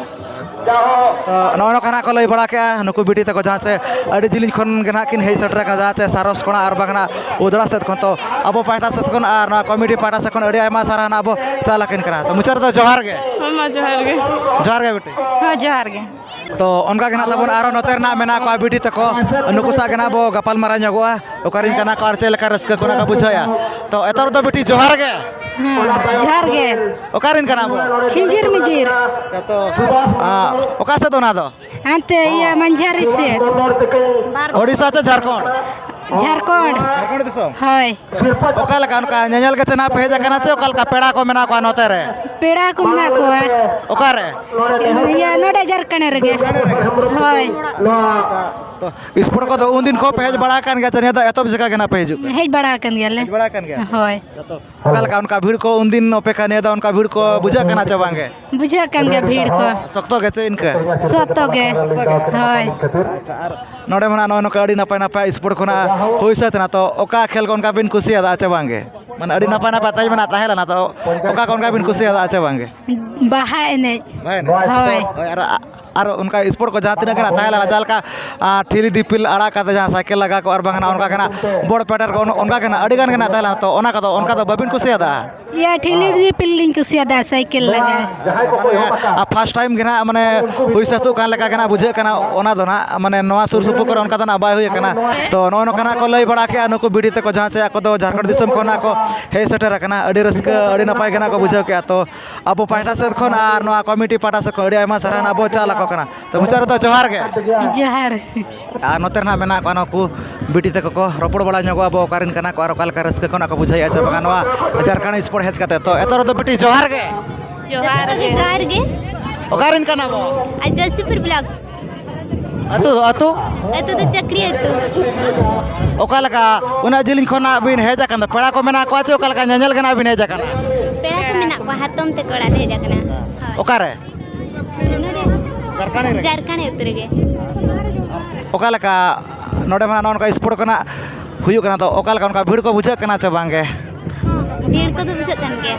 ᱛᱚ ᱱᱚᱜᱼᱚᱭ ᱱᱚᱝᱠᱟ ᱱᱟᱜ ᱠᱚ ᱞᱟᱹᱭ ᱵᱟᱲᱟ ᱠᱮᱜᱼᱟ ᱱᱩᱠᱩ ᱵᱤᱴᱤ ᱛᱟᱠᱚ, ᱡᱟᱦᱟᱸ ᱪᱮ ᱟᱹᱰᱤ ᱡᱤᱞᱤᱧ ᱠᱷᱚᱱ ᱜᱮ ᱱᱟᱜ ᱠᱤᱱ ᱦᱮᱡ ᱥᱮᱴᱮᱨ ᱟᱠᱟᱱᱟ, ᱡᱟᱦᱟᱸ ᱪᱮ ᱥᱟᱨᱚᱥ ᱠᱷᱚᱱᱟᱜ ᱟᱨ ᱵᱟᱝ ᱱᱟᱜ ᱩᱫᱽᱲᱟ ᱥᱮᱫ ᱠᱷᱚᱱ᱾ ᱛᱚ ᱟᱵᱚ ᱯᱟᱦᱴᱟ ᱥᱮᱫ ᱠᱷᱚᱱ ᱟᱨ ᱱᱚᱣᱟ ᱠᱚᱢᱤᱴᱤ ᱯᱟᱦᱴᱟ ᱥᱮᱫ ᱠᱷᱚᱱ ᱟᱹᱰᱤ ᱟᱭᱢᱟ ᱥᱟᱨᱦᱟᱣ ᱱᱟᱜ ᱵᱚ ᱪᱟᱞ ᱟᱹᱠᱤᱱ ᱠᱟᱱᱟ᱾ ᱛᱚ ᱢᱩᱪᱟᱹᱫ ᱨᱮᱫᱚ ᱡᱚᱦᱟᱨ ᱜᱮ᱾ ᱦᱳᱭ ᱢᱟ, ᱡᱚᱦᱟᱨ ᱜᱮ᱾ ᱡᱚᱦᱟᱨ ᱜᱮ ᱵᱤᱴᱤ᱾ ᱦᱳᱭ, ᱡᱚᱦᱟᱨ ᱜᱮ᱾ ᱛᱚ ᱚᱱᱠᱟ ᱜᱮ ᱱᱟᱜ ᱛᱟᱵᱚᱱ ᱟᱨᱚ ᱱᱚᱛᱮ ᱨᱮᱱᱟᱜ ᱢᱮᱱᱟᱜ ᱠᱚᱣᱟ ᱵᱤᱴᱤ ᱛᱟᱠᱚ, ᱱᱩᱠᱩ ᱥᱟᱶ ᱜᱮ ᱱᱟᱜ ᱵᱚ ᱜᱟᱯᱟᱞ ᱢᱟᱨᱟᱣ ᱧᱚᱜᱚᱜᱼᱟ, ᱚᱠᱟᱨᱮᱱ ᱠᱟᱱᱟ ᱠᱚ ᱟᱨ ᱪᱮᱫ ᱞᱮᱠᱟ ᱨᱟᱹᱥᱠᱟᱹ ᱠᱚ ᱱᱟᱜ ᱠᱚ ᱵᱩᱡᱷᱟᱹᱣᱮᱫᱼᱟ᱾ ᱛᱚ ᱮᱛᱚᱦᱚᱵ ᱫᱚ ᱵᱤᱴᱤ ᱡᱚᱦᱟᱨ ᱜᱮ᱾ ᱦᱮᱸ, ᱡᱚᱦᱟᱨ ᱜᱮ᱾ ᱚᱠᱟᱨᱮᱱ ᱠᱟᱱᱟ ᱵᱚ? ᱠᱷᱤᱸᱡᱤᱨ ᱢᱤᱡᱤᱨ᱾ ᱛᱚ, ᱟ, ᱚᱠᱟ ᱥᱮᱫ ᱚᱱᱟ ᱫᱚ? ᱦᱟᱱᱛᱮ ᱤᱭᱟᱹ ᱢᱟᱱᱡᱷᱟᱨᱤ ᱥᱮᱫ᱾ ᱳᱰᱤᱥᱟ ᱥᱮ ᱡᱷᱟᱲᱠᱷᱚᱸᱰ? ᱡᱷᱟᱲᱠᱷᱚᱸᱰ᱾ ᱡᱷᱟᱲᱠᱷᱚᱸᱰ ᱫᱤᱥᱚᱢ? ᱦᱳᱭ᱾ ᱚᱠᱟ ᱞᱮᱠᱟ ᱚᱱᱠᱟ ᱧᱮᱧᱮᱞ ᱜᱮ ᱪᱮ ᱱᱟᱜ ᱯᱮ ᱦᱮᱡ ᱟᱠᱟᱱᱟ ᱪᱮ ᱚᱠᱟ ᱞᱮᱠᱟ ᱯᱮᱲᱟ ᱠᱚ ᱢᱮᱱᱟᱜ ᱠᱚᱣᱟ ᱱᱚᱛᱮ ᱨᱮ? ᱯᱮᱲᱟ ᱠᱚ ᱢᱮᱱᱟᱜ ᱠᱚᱣᱟ᱾ ᱚᱠᱟᱨᱮ? ᱤᱭᱟᱹ, ᱱᱚᱰᱮ ᱡᱷᱟᱲᱠᱷᱚᱸᱰ ᱨᱮᱜᱮ᱾ ᱦᱳᱭ᱾ ᱛᱚ, ᱥᱯᱳᱨᱴ ᱠᱚᱫᱚ ᱩᱱᱫᱤᱱ ᱠᱷᱚᱱ ᱯᱮ ᱦᱮᱡ ᱵᱟᱲᱟ ᱟᱠᱟᱱ ᱜᱮᱭᱟ ᱥᱮ ᱱᱤᱭᱟᱹ ᱫᱷᱟᱣ ᱮᱛᱚᱦᱚᱵ ᱡᱟᱭᱜᱟ ᱜᱮ ᱱᱟᱜ ᱯᱮ ᱦᱤᱡᱩᱜ ᱠᱟᱱᱟ? ᱦᱮᱡ ᱵᱟᱲᱟ ᱟᱠᱟᱱ ᱜᱮᱭᱟᱞᱮ᱾ ᱦᱮᱡ ᱵᱟᱲᱟ ᱟᱠᱟᱱ ᱜᱮᱭᱟ? ᱦᱳᱭ᱾ ᱡᱚᱛᱚ᱾ ᱚᱠᱟ ᱞᱮᱠᱟ ᱚᱱᱠᱟ ᱵᱷᱤᱲ ᱠᱚ ᱩᱱᱫᱤᱱ ᱚᱯᱮᱠᱷᱟ ᱱᱤᱭᱟᱹ ᱫᱷᱟᱣ ᱚᱱᱠᱟ ᱵᱷᱤᱲ ᱠᱚ ᱵᱩᱡᱷᱟᱹᱜ ᱠᱟᱱᱟ ᱪᱮ ᱵᱟᱝ ᱜᱮ? ᱵᱩᱡᱷᱟᱹᱜ ᱠᱟᱱ ᱜᱮᱭᱟ ᱵᱷᱤᱲ ᱠᱚ᱾ ᱥᱚᱠᱛᱚ ᱜᱮ ᱥᱮ ᱤᱱᱠᱟᱹ? ᱥᱚᱠᱛᱚ ᱜᱮ᱾ ᱥᱚᱠᱛᱚ ᱜᱮ? ᱦᱳᱭ᱾ ᱟᱪᱪᱷᱟ, ᱟᱨ ᱱᱚᱰᱮ ᱢᱟ ᱱᱟᱜ ᱱᱚᱜᱼᱚᱭ ᱱᱚᱝᱠᱟ ᱟᱹᱰᱤ ᱱᱟᱯᱟᱭ ᱱᱟᱯᱟᱭ ᱥᱯᱳᱨᱴ ᱠᱷᱚᱱᱟᱜ ᱦᱩᱭ ᱥᱟᱹᱛ ᱮᱱᱟ, ᱛᱚ ᱚᱠᱟ ᱠᱷᱮᱞ ᱠᱚ ᱚᱱᱠᱟ ᱵᱤᱱ ᱠᱩᱥᱤᱭᱟᱫᱟ ᱪᱮ ᱵᱟᱝ ᱜᱮ? ᱢᱟᱱᱮ ᱟᱹᱰᱤ ᱱᱟᱯᱟᱭ ᱱᱟᱯᱟᱭ ᱛᱟᱡᱽ ᱢᱮᱱᱟᱜ ᱛᱟᱦᱮᱸ ᱞᱮᱱᱟ, ᱛᱚ ᱚᱠᱟ ᱠᱚ ᱚᱱᱠᱟ ᱵᱤᱱ ᱠᱩᱥᱤᱭᱟᱫᱟ ᱪᱮ ᱵᱟᱝ ᱜᱮ? ᱵᱟᱦᱟ ᱮᱱᱮᱡ᱾ ᱵᱟᱦᱟ ᱮᱱᱮᱡ? ᱦᱳᱭ᱾ ᱦᱳᱭ, ᱟᱨ ᱟ-, ᱟᱨ ᱚᱱᱠᱟ ᱥᱯᱳᱨᱴ ᱠᱚ ᱡᱟᱦᱟᱸ ᱛᱤᱱᱟᱹᱜ ᱜᱮ ᱱᱟᱜ ᱛᱟᱦᱮᱸ ᱞᱮᱱᱟ, ᱡᱟᱦᱟᱸ ᱞᱮᱠᱟ, ᱟ, ᱴᱷᱤᱞᱤ ᱫᱤᱯᱤᱞ ᱟᱲᱟᱜ ᱠᱟᱛᱮ ᱡᱟᱦᱟᱸ ᱥᱟᱭᱠᱮᱞ ᱞᱟᱜᱟ ᱠᱚ ᱟᱨ ᱵᱟᱝ ᱱᱟᱜ ᱚᱱᱠᱟ ᱜᱮ ᱱᱟᱜ ᱵᱚᱲ ᱯᱮᱴᱮᱨ ᱠᱚ, ᱚᱱ-, ᱚᱱᱠᱟ ᱜᱮ ᱱᱟᱜ ᱟᱹᱰᱤ ᱜᱟᱱ ᱜᱮ ᱱᱟᱜ ᱛᱟᱦᱮᱸ ᱞᱮᱱᱟ, ᱛᱚ ᱚᱱᱟ ᱠᱚᱫᱚ ᱚᱱᱠᱟ ᱫᱚ ᱵᱟᱹᱵᱤᱱ ᱠᱩᱥᱤᱭᱟᱫᱟ? ᱤᱭᱟᱹ, ᱴᱷᱤᱞᱤ ᱫᱤᱯᱤᱞ ᱞᱤᱧ ᱠᱩᱥᱤᱭᱟᱫᱟ ᱥᱟᱭᱠᱮᱞ ᱞᱟᱜᱟ᱾ ᱟᱨ ᱯᱷᱟᱥᱴ ᱴᱟᱭᱤᱢ ᱜᱮ ᱱᱟᱜ ᱢᱟᱱᱮ ᱦᱩᱭ ᱥᱟᱹᱛᱚᱜ ᱠᱟᱱ ᱞᱮᱠᱟ ᱜᱮ ᱱᱟᱜ ᱵᱩᱡᱷᱟᱹᱜ ᱠᱟᱱᱟ, ᱚᱱᱟ ᱫᱚ ᱱᱟᱜ ᱢᱟᱱᱮ ᱱᱚᱣᱟ ᱥᱩᱨ ᱥᱩᱯᱩᱨ ᱠᱚᱨᱮ ᱚᱱᱠᱟ ᱫᱚ ᱱᱟᱜ ᱵᱟᱭ ᱦᱩᱭ ᱟᱠᱟᱱᱟ᱾ ᱛᱚ ᱱᱚᱜᱼᱚ ᱱᱚᱝᱠᱟ ᱱᱟᱜ ᱠᱚ ᱞᱟᱹᱭ ᱵᱟᱲᱟ ᱠᱮᱜᱼᱟ ᱱᱩᱠᱩ ᱵᱤᱴᱤ ᱛᱟᱠᱚ, ᱡᱟᱦᱟᱸ ᱪᱮ ᱟᱠᱚ ᱫᱚ ᱡᱷᱟᱲᱠᱷᱚᱸᱰ ᱫᱤᱥᱚᱢ ᱠᱷᱚᱱᱟᱜ ᱠᱚ ᱦᱮᱡ ᱥᱮᱴᱮᱨ ᱟᱠᱟᱱᱟ᱾ ᱟᱹᱰᱤ ᱨᱟᱹᱥᱠᱟᱹ, ᱟᱹᱰᱤ ᱱᱟᱯᱟᱭ ᱜᱮ ᱱᱟᱜ ᱠᱚ ᱵᱩᱡᱷᱟᱹᱣ ᱠᱮᱜᱼᱟ᱾ ᱛᱚ ᱟᱵᱚ ᱯᱟᱦᱴᱟ ᱥᱮᱫ ᱠᱷᱚᱱ ᱟᱨ ᱱᱚᱣᱟ ᱠᱚᱢᱤᱴᱤ ᱯᱟᱦᱴᱟ ᱥᱮᱫ ᱠᱷᱚᱱ ᱟᱹᱰᱤ ᱟᱭᱢᱟ ᱥᱟᱨᱦᱟᱣ ᱱᱟᱜ ᱵᱚ ᱪᱟᱞ ᱟᱠᱚ ᱠᱟᱱᱟ᱾ ᱛᱚ ᱢᱩᱪᱟᱹᱫ ᱨᱮᱫᱚ ᱡᱚᱦᱟᱨ ᱜᱮ᱾ ᱡᱚᱦᱟᱨ᱾ ᱟᱨ ᱱᱚᱛᱮ ᱨᱮ ᱱᱟᱜ ᱢᱮᱱᱟᱜ ᱠᱚᱣᱟ ᱱᱩᱠᱩ ᱵᱤᱴᱤ ᱛᱟᱠᱚ ᱠᱚ, ᱨᱚᱯᱚᱲ ᱵᱟᱲᱟ ᱧᱚᱜᱚᱜ ᱟᱵᱚ, ᱚᱠᱟ ᱨᱮᱱ ᱠᱟᱱᱟ ᱠᱚ ᱟᱨ ᱚᱠᱟ ᱞᱮᱠᱟ ᱨᱟᱹᱥᱠᱟᱹ ᱠᱷᱚᱱᱟᱜ ᱠᱚ ᱵᱩᱡᱷᱟᱹᱣᱮᱫᱼᱟ ᱪᱮ ᱵᱟᱝᱟ ᱱᱚᱣᱟ ᱡᱷᱟᱲᱠᱷᱚᱸᱰ ᱥᱯᱳᱨᱴ ᱦᱮᱡ ᱠᱟᱛᱮ᱾ ᱛᱚ ᱮᱛᱚᱦᱚᱵ ᱨᱮᱫᱚ ᱵᱤᱴᱤ ᱡᱚᱦᱟᱨ ᱜᱮ᱾ ᱡᱚᱦᱟᱨ ᱡᱚᱛᱚ ᱜᱮ ᱜᱮ᱾ ᱡᱚᱦᱟᱨ ᱜᱮ᱾ ᱚᱠᱟ ᱨᱮᱱ ᱠᱟᱱᱟ ᱵᱚ? ᱟᱡᱚᱭᱥᱤᱯᱩᱨ ᱵᱞᱚᱠ᱾ ᱟᱹᱛᱩ ᱫᱚ ᱟᱹᱛᱩ? ᱟᱹᱛᱩ ᱫᱚ ᱪᱟᱹᱠᱲᱤ ᱟᱹᱛᱩ᱾ ᱚᱠᱟ ᱞᱮᱠᱟ ᱩᱱᱟᱹᱜ ᱡᱤᱞᱤᱧ ᱠᱷᱚᱱᱟᱜ ᱵᱤᱱ ᱦᱮᱡ ᱟᱠᱟᱱ ᱫᱚ? ᱯᱮᱲᱟ ᱠᱚ ᱢᱮᱱᱟᱜ ᱠᱚᱣᱟ ᱪᱮ ᱚᱠᱟ ᱞᱮᱠᱟ ᱧᱮᱧᱮᱞ ᱜᱮ ᱱᱟᱜ ᱵᱤᱱ ᱦᱮᱡ ᱟᱠᱟᱱᱟ? ᱯᱮᱲᱟ ᱠᱚ ᱢᱮᱱᱟᱜ ᱠᱚᱣᱟ, ᱦᱟᱛᱚᱢ ᱛᱟᱠᱚ ᱚᱲᱟᱜ ᱞᱮ ᱦᱮᱡ ᱟᱠᱟᱱᱟ᱾ ᱦᱳᱭ᱾ ᱚᱠᱟᱨᱮ? ᱱᱚᱰᱮ᱾ ᱡᱷᱟᱲᱠᱷᱚᱸᱰ ᱨᱮ? ᱡᱷᱟᱲᱠᱷᱚᱸᱰ ᱟᱹᱛᱩ ᱨᱮᱜᱮ᱾ ᱚᱠᱟ ᱞᱮᱠᱟ ᱱᱚᱰᱮ ᱢᱟ ᱱᱚᱜᱼᱚ ᱱᱚᱝᱠᱟ ᱥᱯᱳᱨᱴ ᱠᱚ ᱱᱟᱜ ᱦᱩᱭᱩᱜ ᱠᱟᱱᱟ, ᱛᱚ ᱚᱠᱟ ᱞᱮᱠᱟ ᱚᱱᱠᱟ ᱵᱷᱤᱲ ᱠᱚ ᱵᱩᱡᱷᱟᱹᱜ ᱠᱟᱱᱟ ᱪᱮ ᱵᱟᱝ ᱜᱮ? ᱦᱚᱸ, ᱵᱷᱤᱲ ᱠᱚᱫᱚ ᱵᱩᱡᱷᱟᱹᱜ ᱠᱟᱱ ᱜᱮᱭᱟ᱾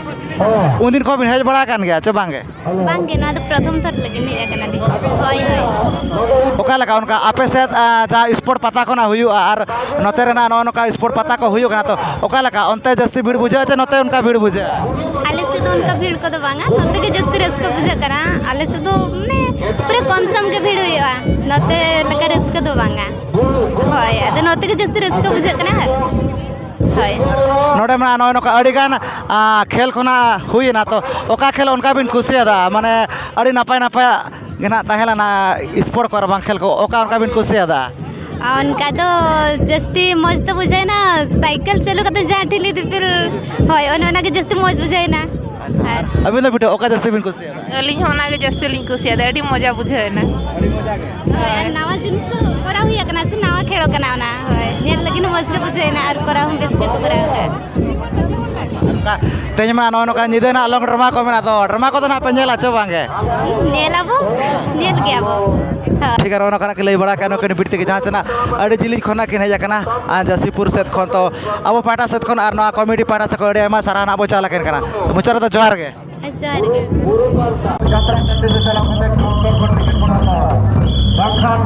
ᱩᱱᱫᱤᱱ ᱠᱷᱚᱱ ᱵᱤᱱ ᱦᱮᱡ ᱵᱟᱲᱟ ᱟᱠᱟᱱ ᱜᱮᱭᱟ ᱪᱮ ᱵᱟᱝ ᱜᱮ? ᱵᱟᱝ ᱜᱮ, ᱱᱚᱣᱟ ᱫᱚ ᱯᱨᱚᱛᱷᱚᱢ ᱛᱷᱚᱨ ᱞᱟᱹᱜᱤᱫ ᱦᱮᱡ ᱟᱠᱟᱱᱟᱞᱤᱧ᱾ ᱦᱳᱭ, ᱦᱳᱭ᱾ ᱚᱠᱟ ᱞᱮᱠᱟ ᱚᱱᱠᱟ ᱟᱯᱮ ᱥᱮᱫ, ᱟ, ᱡᱟᱦᱟᱸ ᱥᱯᱳᱨᱴ ᱯᱟᱛᱟ ᱠᱚ ᱱᱟᱜ ᱦᱩᱭᱩᱜᱼᱟ ᱟᱨ ᱱᱚᱛᱮ ᱨᱮᱱᱟᱜ ᱱᱚᱜᱼᱚ ᱱᱚᱝᱠᱟ ᱥᱯᱳᱨᱴ ᱯᱟᱛᱟ ᱠᱚ ᱦᱩᱭᱩᱜ ᱠᱟᱱᱟ, ᱛᱚ ᱚᱠᱟ ᱞᱮᱠᱟ ᱚᱱᱛᱮ ᱡᱟᱹᱥᱛᱤ ᱵᱷᱤᱲ ᱵᱩᱡᱷᱟᱹᱜᱼᱟ ᱪᱮ ᱱᱚᱛᱮ ᱚᱱᱠᱟ ᱵᱷᱤᱲ ᱵᱩᱡᱷᱟᱹᱜᱼᱟ? ᱟᱞᱮ ᱥᱮᱫ ᱫᱚ ᱚᱱᱠᱟ ᱵᱷᱤᱲ ᱠᱚᱫᱚ ᱵᱟᱝᱟ, ᱱᱚᱛᱮ ᱜᱮ ᱡᱟᱹᱥᱛᱤ ᱨᱟᱹᱥᱠᱟᱹ ᱵᱩᱡᱷᱟᱹᱜ ᱠᱟᱱᱟ᱾ ᱟᱞᱮ ᱥᱮᱫ ᱫᱚ ᱢᱟᱱᱮ ᱯᱩᱨᱟᱹ ᱠᱚᱢ ᱥᱚᱢ ᱜᱮ ᱵᱷᱤᱲ ᱦᱩᱭᱩᱜᱼᱟ, ᱱᱚᱛᱮ ᱞᱮᱠᱟ ᱨᱟᱹᱥᱠᱟᱹ ᱫᱚ ᱵᱟᱝᱟ᱾ ᱦᱳᱭ, ᱟᱫᱚ ᱱᱚᱛᱮ ᱜᱮ ᱡᱟᱹᱥᱛᱤ ᱨᱟᱹᱥᱠᱟᱹ ᱵᱩᱡᱷᱟᱹᱜ ᱠᱟᱱᱟ᱾ ᱦᱳᱭ᱾ ᱱᱚᱰᱮ ᱢᱟ ᱱᱚᱜᱼᱚᱭ ᱱᱚᱝᱠᱟ ᱟᱹᱰᱤᱜᱟᱱ, ᱟ, ᱠᱷᱮᱞ ᱠᱷᱚᱱᱟᱜ ᱦᱩᱭᱮᱱᱟ, ᱛᱚ ᱚᱠᱟ ᱠᱷᱮᱞ ᱚᱱᱠᱟ ᱵᱤᱱ ᱠᱩᱥᱤᱭᱟᱫᱟ? ᱢᱟᱱᱮ ᱟᱹᱰᱤ ᱱᱟᱯᱟᱭ ᱱᱟᱯᱟᱭᱟᱜ ᱜᱮ ᱱᱟᱜ ᱛᱟᱦᱮᱸ ᱞᱮᱱᱟ ᱥᱯᱳᱨᱴ ᱠᱚ ᱟᱨ ᱵᱟᱝ ᱠᱷᱮᱞ ᱠᱚ, ᱚᱠᱟ ᱚᱱᱠᱟ ᱵᱤᱱ ᱠᱩᱥᱤᱭᱟᱫᱟ? ᱚᱱᱠᱟ ᱫᱚ ᱡᱟᱹᱥᱛᱤ ᱢᱚᱡᱽ ᱫᱚ ᱵᱩᱡᱷᱟᱹᱣᱮᱱᱟ ᱥᱟᱭᱠᱮᱞ ᱪᱟᱹᱞᱩ ᱠᱟᱛᱮ ᱡᱟᱦᱟᱸ ᱴᱷᱤᱞᱤ ᱫᱤᱯᱤᱞ, ᱦᱳᱭ, ᱚᱱᱮ ᱚᱱᱟᱜᱮ ᱡᱟᱹᱥᱛᱤ ᱢᱚᱡᱽ ᱵᱩᱡᱷᱟᱹᱣᱮᱱᱟ᱾ ᱟᱪᱪᱷᱟ, ᱟᱨ ᱟᱹᱵᱤᱱ ᱫᱚ ᱵᱤᱴᱤ ᱚᱠᱟ ᱡᱟᱹᱥᱛᱤ ᱵᱤᱱ ᱠᱩᱥᱤᱭᱟᱫᱟ? ᱟᱹᱞᱤᱧ ᱦᱚᱸ ᱚᱱᱟᱜᱮ ᱡᱟᱹᱥᱛᱤ ᱞᱤᱧ ᱠᱩᱥᱤᱭᱟᱜᱼᱟ, ᱟᱹᱰᱤ ᱢᱚᱡᱟ ᱵᱩᱡᱷᱟᱹᱣ ᱮᱱᱟ᱾ ᱟᱹᱰᱤ ᱢᱚᱡᱟ ᱜᱮ᱾ ᱦᱳᱭ, ᱟᱨ ᱱᱟᱣᱟ ᱡᱤᱱᱤᱥ ᱠᱚᱨᱟᱣ ᱦᱩᱭ ᱟᱠᱟᱱᱟ ᱥᱮ, ᱱᱟᱣᱟ ᱠᱷᱮᱞ ᱠᱟᱱᱟ ᱚᱱᱟ᱾ ᱦᱳᱭ, ᱧᱮᱞ ᱞᱟᱹᱜᱤᱫ ᱦᱚᱸ ᱢᱚᱡᱽ ᱜᱮ ᱵᱩᱡᱷᱟᱹᱣ ᱮᱱᱟ ᱟᱨ ᱠᱚᱨᱟᱣ ᱦᱚᱸ ᱵᱮᱥ ᱜᱮᱠᱚ ᱠᱚᱨᱟᱣ ᱟᱠᱟᱫ᱾ ᱚᱱᱠᱟ ᱛᱮᱦᱮᱧ ᱢᱟ ᱱᱚᱜᱼᱚ ᱱᱚᱝᱠᱟ ᱧᱤᱫᱟᱹ ᱱᱟᱜ ᱞᱚᱝ ᱰᱨᱟᱢᱟ ᱠᱚ ᱢᱮᱱᱟᱜ ᱫᱚ, ᱰᱨᱟᱢᱟ ᱠᱚᱫᱚ ᱱᱟᱜ ᱯᱮ ᱧᱮᱞᱟ ᱪᱮ ᱵᱟᱝ ᱜᱮ? ᱧᱮᱞ ᱟᱵᱚ, ᱧᱮᱞ ᱜᱮᱭᱟ ᱵᱚ᱾ ᱦᱳᱭ᱾ ᱴᱷᱤᱠ ᱜᱮᱭᱟ, ᱱᱚᱜᱼᱚ ᱱᱚᱝᱠᱟᱱᱟᱜ ᱠᱤᱱ ᱞᱟᱹᱭ ᱵᱟᱲᱟ ᱠᱮᱫᱼᱟ ᱱᱩᱠᱤᱱ ᱵᱤᱴᱤ ᱛᱟᱹᱠᱤᱱ, ᱡᱟᱦᱟᱸ ᱥᱮᱱᱟᱜ ᱟᱹᱰᱤ ᱡᱤᱞᱤᱧ ᱠᱷᱚᱱᱟᱜ ᱠᱤᱱ ᱦᱮᱡ ᱟᱠᱟᱱᱟ, ᱟᱨ ᱡᱟᱹᱥᱤᱯᱩᱨ ᱥᱮᱫ ᱠᱷᱚᱱ᱾ ᱛᱚ ᱟᱵᱚ ᱯᱟᱦᱴᱟ ᱥᱮᱫ ᱠᱷᱚᱱ ᱟᱨ ᱱᱚᱣᱟ ᱠᱚᱢᱤᱴᱤ ᱯᱟᱦᱴᱟ ᱥᱮᱫ ᱠᱷᱚᱱ ᱟᱹᱰᱤ ᱟᱭᱢᱟ ᱥᱟᱨᱦᱟᱣ ᱱᱟᱜ ᱵᱚ ᱪᱟᱞ ᱟᱹᱠᱤᱱ ᱠᱟᱱᱟ᱾ ᱛᱚ ᱢᱩᱪᱟᱹᱫ ᱨᱮᱫᱚ ᱡᱚᱦᱟᱨ ᱜᱮ᱾ ᱡᱚᱦᱟᱨ ᱜᱮ᱾ ᱡᱟᱛᱨᱟ ᱴᱟᱺᱰᱤ ᱨᱮ ᱪᱟᱞᱟᱣ ᱠᱟᱛᱮ ᱠᱟᱣᱩᱱᱴᱟᱨ ᱠᱷᱚᱱ ᱴᱤᱠᱤᱴ ᱵᱚᱱ ᱦᱟᱛᱟᱣᱟ, ᱵᱟᱝᱠᱷᱟᱱ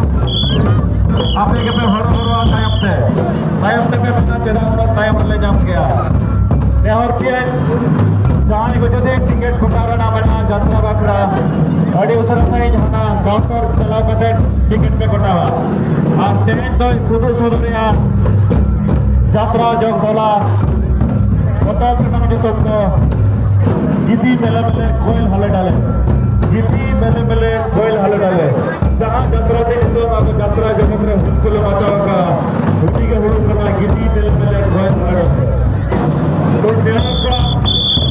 ᱟᱯᱮ ᱜᱮᱯᱮ ᱦᱚᱨᱚ ᱵᱚᱨᱚᱜᱼᱟ ᱛᱟᱭᱚᱢ ᱛᱮ᱾ ᱛᱟᱭᱚᱢ ᱛᱮᱯᱮ ᱢᱮᱱᱟ, "ᱪᱮᱫᱟᱜ ᱩᱱᱟᱹᱜ ᱛᱟᱭᱚᱢ ᱨᱮᱞᱮ ᱧᱟᱢ ᱠᱮᱜᱼᱟ?" ᱱᱮᱦᱚᱨ ᱯᱮᱭᱟᱧ, ᱡᱟᱦᱟᱸᱭ ᱠᱚ ᱡᱩᱫᱤ ᱴᱤᱠᱤᱴ ᱠᱚᱴᱟ ᱨᱮᱱᱟᱜ ᱢᱮᱱᱟᱜᱼᱟ ᱡᱟᱛᱨᱟ ᱵᱟᱠᱷᱨᱟ, ᱟᱹᱰᱤ ᱩᱥᱟᱹᱨᱟ ᱥᱟᱺᱦᱤᱡ ᱦᱟᱱᱟ ᱠᱟᱣᱩᱱᱴᱟᱨ ᱪᱟᱞᱟᱣ ᱠᱟᱛᱮ ᱴᱤᱠᱤᱴ ᱯᱮ ᱠᱚᱴᱟᱣᱟ᱾ ᱟᱨ ᱛᱮᱦᱮᱧ ᱫᱚ ᱥᱩᱫᱩ ᱥᱩᱫᱷᱩ ᱨᱮᱭᱟᱜ ᱡᱟᱛᱨᱟ ᱡᱚᱜᱽ ᱫᱚᱞᱟ ᱯᱚᱛᱚᱵ ᱨᱮᱱᱟᱜ ᱧᱩᱛᱩᱢ ᱫᱚ ᱜᱤᱫᱤ ᱢᱮᱞᱮ ᱢᱮᱞᱮ ᱠᱚᱭᱮᱞ ᱦᱟᱞᱮ ᱰᱟᱞᱮ᱾ ᱜᱤᱫᱤ ᱢᱮᱞᱮ ᱢᱮᱞᱮ ᱠᱚᱭᱮᱞ ᱦᱟᱞᱮ ᱰᱟᱞᱮ᱾ ᱡᱟᱦᱟᱸ ᱡᱟᱛᱨᱟ ᱫᱤᱱ ᱦᱤᱞᱳᱜ ᱟᱵᱚ ᱡᱟᱛᱨᱟ ᱡᱚᱜᱚᱛ ᱨᱮ ᱦᱩᱞ ᱠᱚᱞᱮ ᱢᱟᱪᱟᱣ ᱟᱠᱟᱫᱼᱟ, ᱩᱱᱤ ᱜᱮ ᱦᱩᱭᱩᱜ ᱠᱟᱱᱟ ᱜᱤᱫᱤ ᱢᱮᱞᱮ ᱢᱮᱞᱮ ᱠᱚᱭᱮᱞ ᱦᱟᱞᱮ ᱰᱟᱞᱮ᱾ ᱛᱚ ᱧᱮᱞ ᱠᱚ,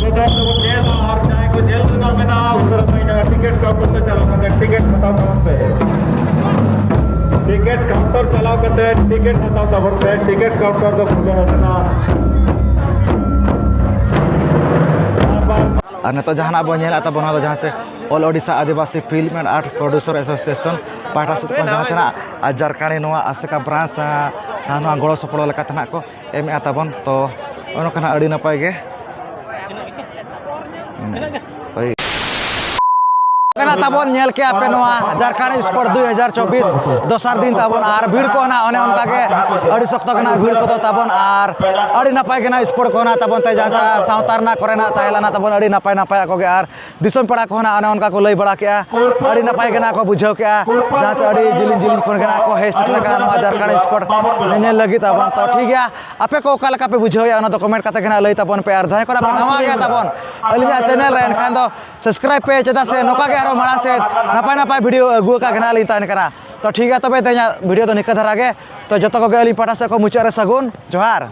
ᱥᱮᱫᱟᱭ ᱫᱚᱵᱚᱱ ᱧᱮᱞᱟ, ᱟᱨ ᱡᱟᱦᱟᱸᱭ ᱠᱚ ᱧᱮᱞ ᱨᱮᱱᱟᱜ ᱢᱮᱱᱟᱜᱼᱟ, ᱩᱥᱟᱹᱨᱟ ᱥᱟᱺᱦᱤᱡ ᱴᱤᱠᱤᱴ ᱠᱟᱣᱩᱱᱴᱟᱨ ᱛᱮ ᱪᱟᱞᱟᱣ ᱠᱟᱛᱮ ᱴᱤᱠᱤᱴ ᱦᱟᱛᱟᱣ ᱛᱟᱵᱚᱱ ᱯᱮ᱾ ᱴᱤᱠᱤᱴ ᱠᱟᱣᱩᱱᱴᱟᱨ ᱪᱟᱞᱟᱣ ᱠᱟᱛᱮ ᱴᱤᱠᱤᱴ ᱦᱟᱛᱟᱣ ᱛᱟᱵᱚᱱ ᱯᱮ᱾ ᱴᱤᱠᱤᱴ ᱠᱟᱣᱩᱱᱴᱟᱨ ᱫᱚ ᱠᱷᱩᱞᱟᱹᱣ ᱟᱠᱟᱱᱟ᱾ ᱟᱨ ᱱᱤᱛᱚᱜ ᱡᱟᱦᱟᱱᱟᱜ ᱵᱚᱱ ᱧᱮᱞᱮᱫ ᱛᱟᱵᱚᱱᱟ, ᱚᱱᱟ ᱫᱚ ᱡᱟᱦᱟᱸ ᱥᱮ All Odisha Adivasi Film and Art Producer Association ᱯᱟᱦᱴᱟ ᱥᱮᱫ ᱠᱷᱚᱱ ᱡᱟᱦᱟᱸ ᱥᱮᱱᱟᱜ ᱟᱨ ᱡᱟᱨᱠᱟᱬᱤ ᱱᱚᱣᱟ ᱟᱥᱮᱠᱟ ᱵᱨᱟᱧᱪ, ᱟᱨ ᱱᱚᱣᱟ ᱜᱚᱲᱚ ᱥᱚᱯᱚᱦᱚᱫ ᱞᱮᱠᱟᱛᱮ ᱱᱟᱜ ᱠᱚ ᱮᱢᱮᱫᱼᱟ ᱛᱟᱵᱚᱱ᱾ ᱛᱚ ᱚᱱᱟ ᱠᱷᱚᱱᱟᱜ ᱟᱹᱰᱤ ᱱᱟᱯᱟᱭ ᱜᱮ᱾ ᱦᱳᱭ᱾ ᱠᱟᱱᱟ ᱛᱟᱵᱚᱱ, ᱧᱮᱞ ᱠᱮᱜᱼᱟ ᱯᱮ ᱱᱚᱣᱟ ᱡᱟᱨᱠᱷᱟᱱ ᱥᱯᱳᱨᱴ ᱫᱩᱭ ᱦᱟᱡᱟᱨ ᱪᱚᱵᱵᱤᱥ ᱫᱚᱥᱟᱨ ᱫᱤᱱ ᱛᱟᱵᱚᱱ, ᱟᱨ ᱵᱷᱤᱲ ᱠᱚ ᱱᱟᱜ ᱚᱱᱮ ᱚᱱᱠᱟ ᱜᱮ ᱟᱹᱰᱤ ᱥᱚᱠᱛᱚ ᱜᱮ ᱱᱟᱜ ᱵᱷᱤᱲ ᱠᱚᱫᱚ ᱛᱟᱵᱚᱱ, ᱟᱨ ᱟᱹᱰᱤ ᱱᱟᱯᱟᱭ ᱜᱮ ᱱᱟᱜ ᱥᱯᱳᱨᱴ ᱠᱚ ᱱᱟᱜ ᱛᱟᱵᱚᱱ ᱛᱮ, ᱡᱟᱦᱟᱸ ᱥᱟᱶᱛᱟ ᱨᱮᱱᱟᱜ ᱠᱚᱨᱮᱱᱟᱜ ᱛᱟᱦᱮᱸ ᱞᱮᱱᱟ ᱛᱟᱵᱚᱱ ᱟᱹᱰᱤ ᱱᱟᱯᱟᱭ ᱱᱟᱯᱟᱭᱟᱜ ᱠᱚᱜᱮ, ᱟᱨ ᱫᱤᱥᱚᱢ ᱯᱮᱲᱟ ᱠᱚᱦᱚᱸ ᱱᱟᱜ ᱚᱱᱮ ᱚᱱᱠᱟ ᱠᱚ ᱞᱟᱹᱭ ᱵᱟᱲᱟ ᱠᱮᱜᱼᱟ, ᱟᱹᱰᱤ ᱱᱟᱯᱟᱭ ᱜᱮ ᱱᱟᱜ ᱠᱚ ᱵᱩᱡᱷᱟᱹᱣ ᱠᱮᱜᱼᱟ, ᱡᱟᱦᱟᱸ ᱪᱮ ᱟᱹᱰᱤ ᱡᱤᱞᱤᱧ ᱡᱤᱞᱤᱧ ᱠᱷᱚᱱ ᱜᱮ ᱱᱟᱜ ᱠᱚ ᱦᱮᱡ ᱥᱮᱴᱮᱨ ᱟᱠᱟᱱᱟ ᱱᱚᱣᱟ ᱡᱟᱨᱠᱷᱟᱱ ᱥᱯᱳᱨᱴ ᱧᱮᱧᱮᱞ ᱞᱟᱹᱜᱤᱫ ᱛᱟᱵᱚᱱ᱾ ᱛᱚ ᱴᱷᱤᱠ ᱜᱮᱭᱟ, ᱟᱯᱮ ᱠᱚ ᱚᱠᱟ ᱞᱮᱠᱟ ᱯᱮ ᱵᱩᱡᱷᱟᱹᱣᱮᱜᱼᱟ ᱚᱱᱟ ᱫᱚ ᱠᱚᱢᱮᱱᱴ ᱠᱟᱛᱮ ᱜᱮ ᱱᱟᱜ ᱞᱟᱹᱭ ᱛᱟᱵᱚᱱ ᱯᱮ, ᱟᱨ ᱡᱟᱦᱟᱸᱭ ᱠᱚ ᱱᱟᱜ ᱯᱮ ᱱᱟᱣᱟ ᱜᱮᱭᱟ ᱛᱟᱵᱚᱱ ᱟᱹᱞᱤᱧᱟᱜ ᱪᱮᱱᱮᱞ ᱨᱮ, ᱮᱱᱠᱷᱟᱱ ᱫᱚ ᱥᱟᱵᱥᱠᱨᱟᱭᱤᱵᱽ ᱯᱮ, ᱪᱮᱫᱟᱜ ᱥᱮ ᱱᱚᱝᱠᱟ ᱜᱮ ᱟᱨᱦᱚᱸ ᱢᱟᱲᱟᱝ ᱥᱮᱫ ᱱᱟᱯᱟᱭ ᱱᱟᱯᱟᱭ ᱵᱷᱤᱰᱤᱭᱳ ᱟᱹᱜᱩ ᱟᱠᱟ ᱜᱮ ᱱᱟᱜ ᱞᱤᱧ ᱛᱟᱦᱮᱱ ᱠᱟᱱᱟ᱾ ᱛᱚ ᱴᱷᱤᱠ ᱜᱮᱭᱟ, ᱛᱚᱵᱮ ᱛᱮᱦᱮᱧᱟᱜ ᱵᱷᱤᱰᱤᱭᱳ ᱫᱚ ᱱᱤᱝᱠᱟᱹ ᱫᱷᱟᱨᱟ ᱜᱮ᱾ ᱛᱚ ᱡᱚᱛᱚ ᱠᱚᱜᱮ ᱟᱹᱞᱤᱧ ᱯᱟᱦᱴᱟ ᱥᱮᱫ ᱠᱷᱚᱱ ᱢᱩᱪᱟᱹᱫ ᱨᱮ ᱥᱟᱹᱜᱩᱱ ᱡᱚᱦᱟᱨ᱾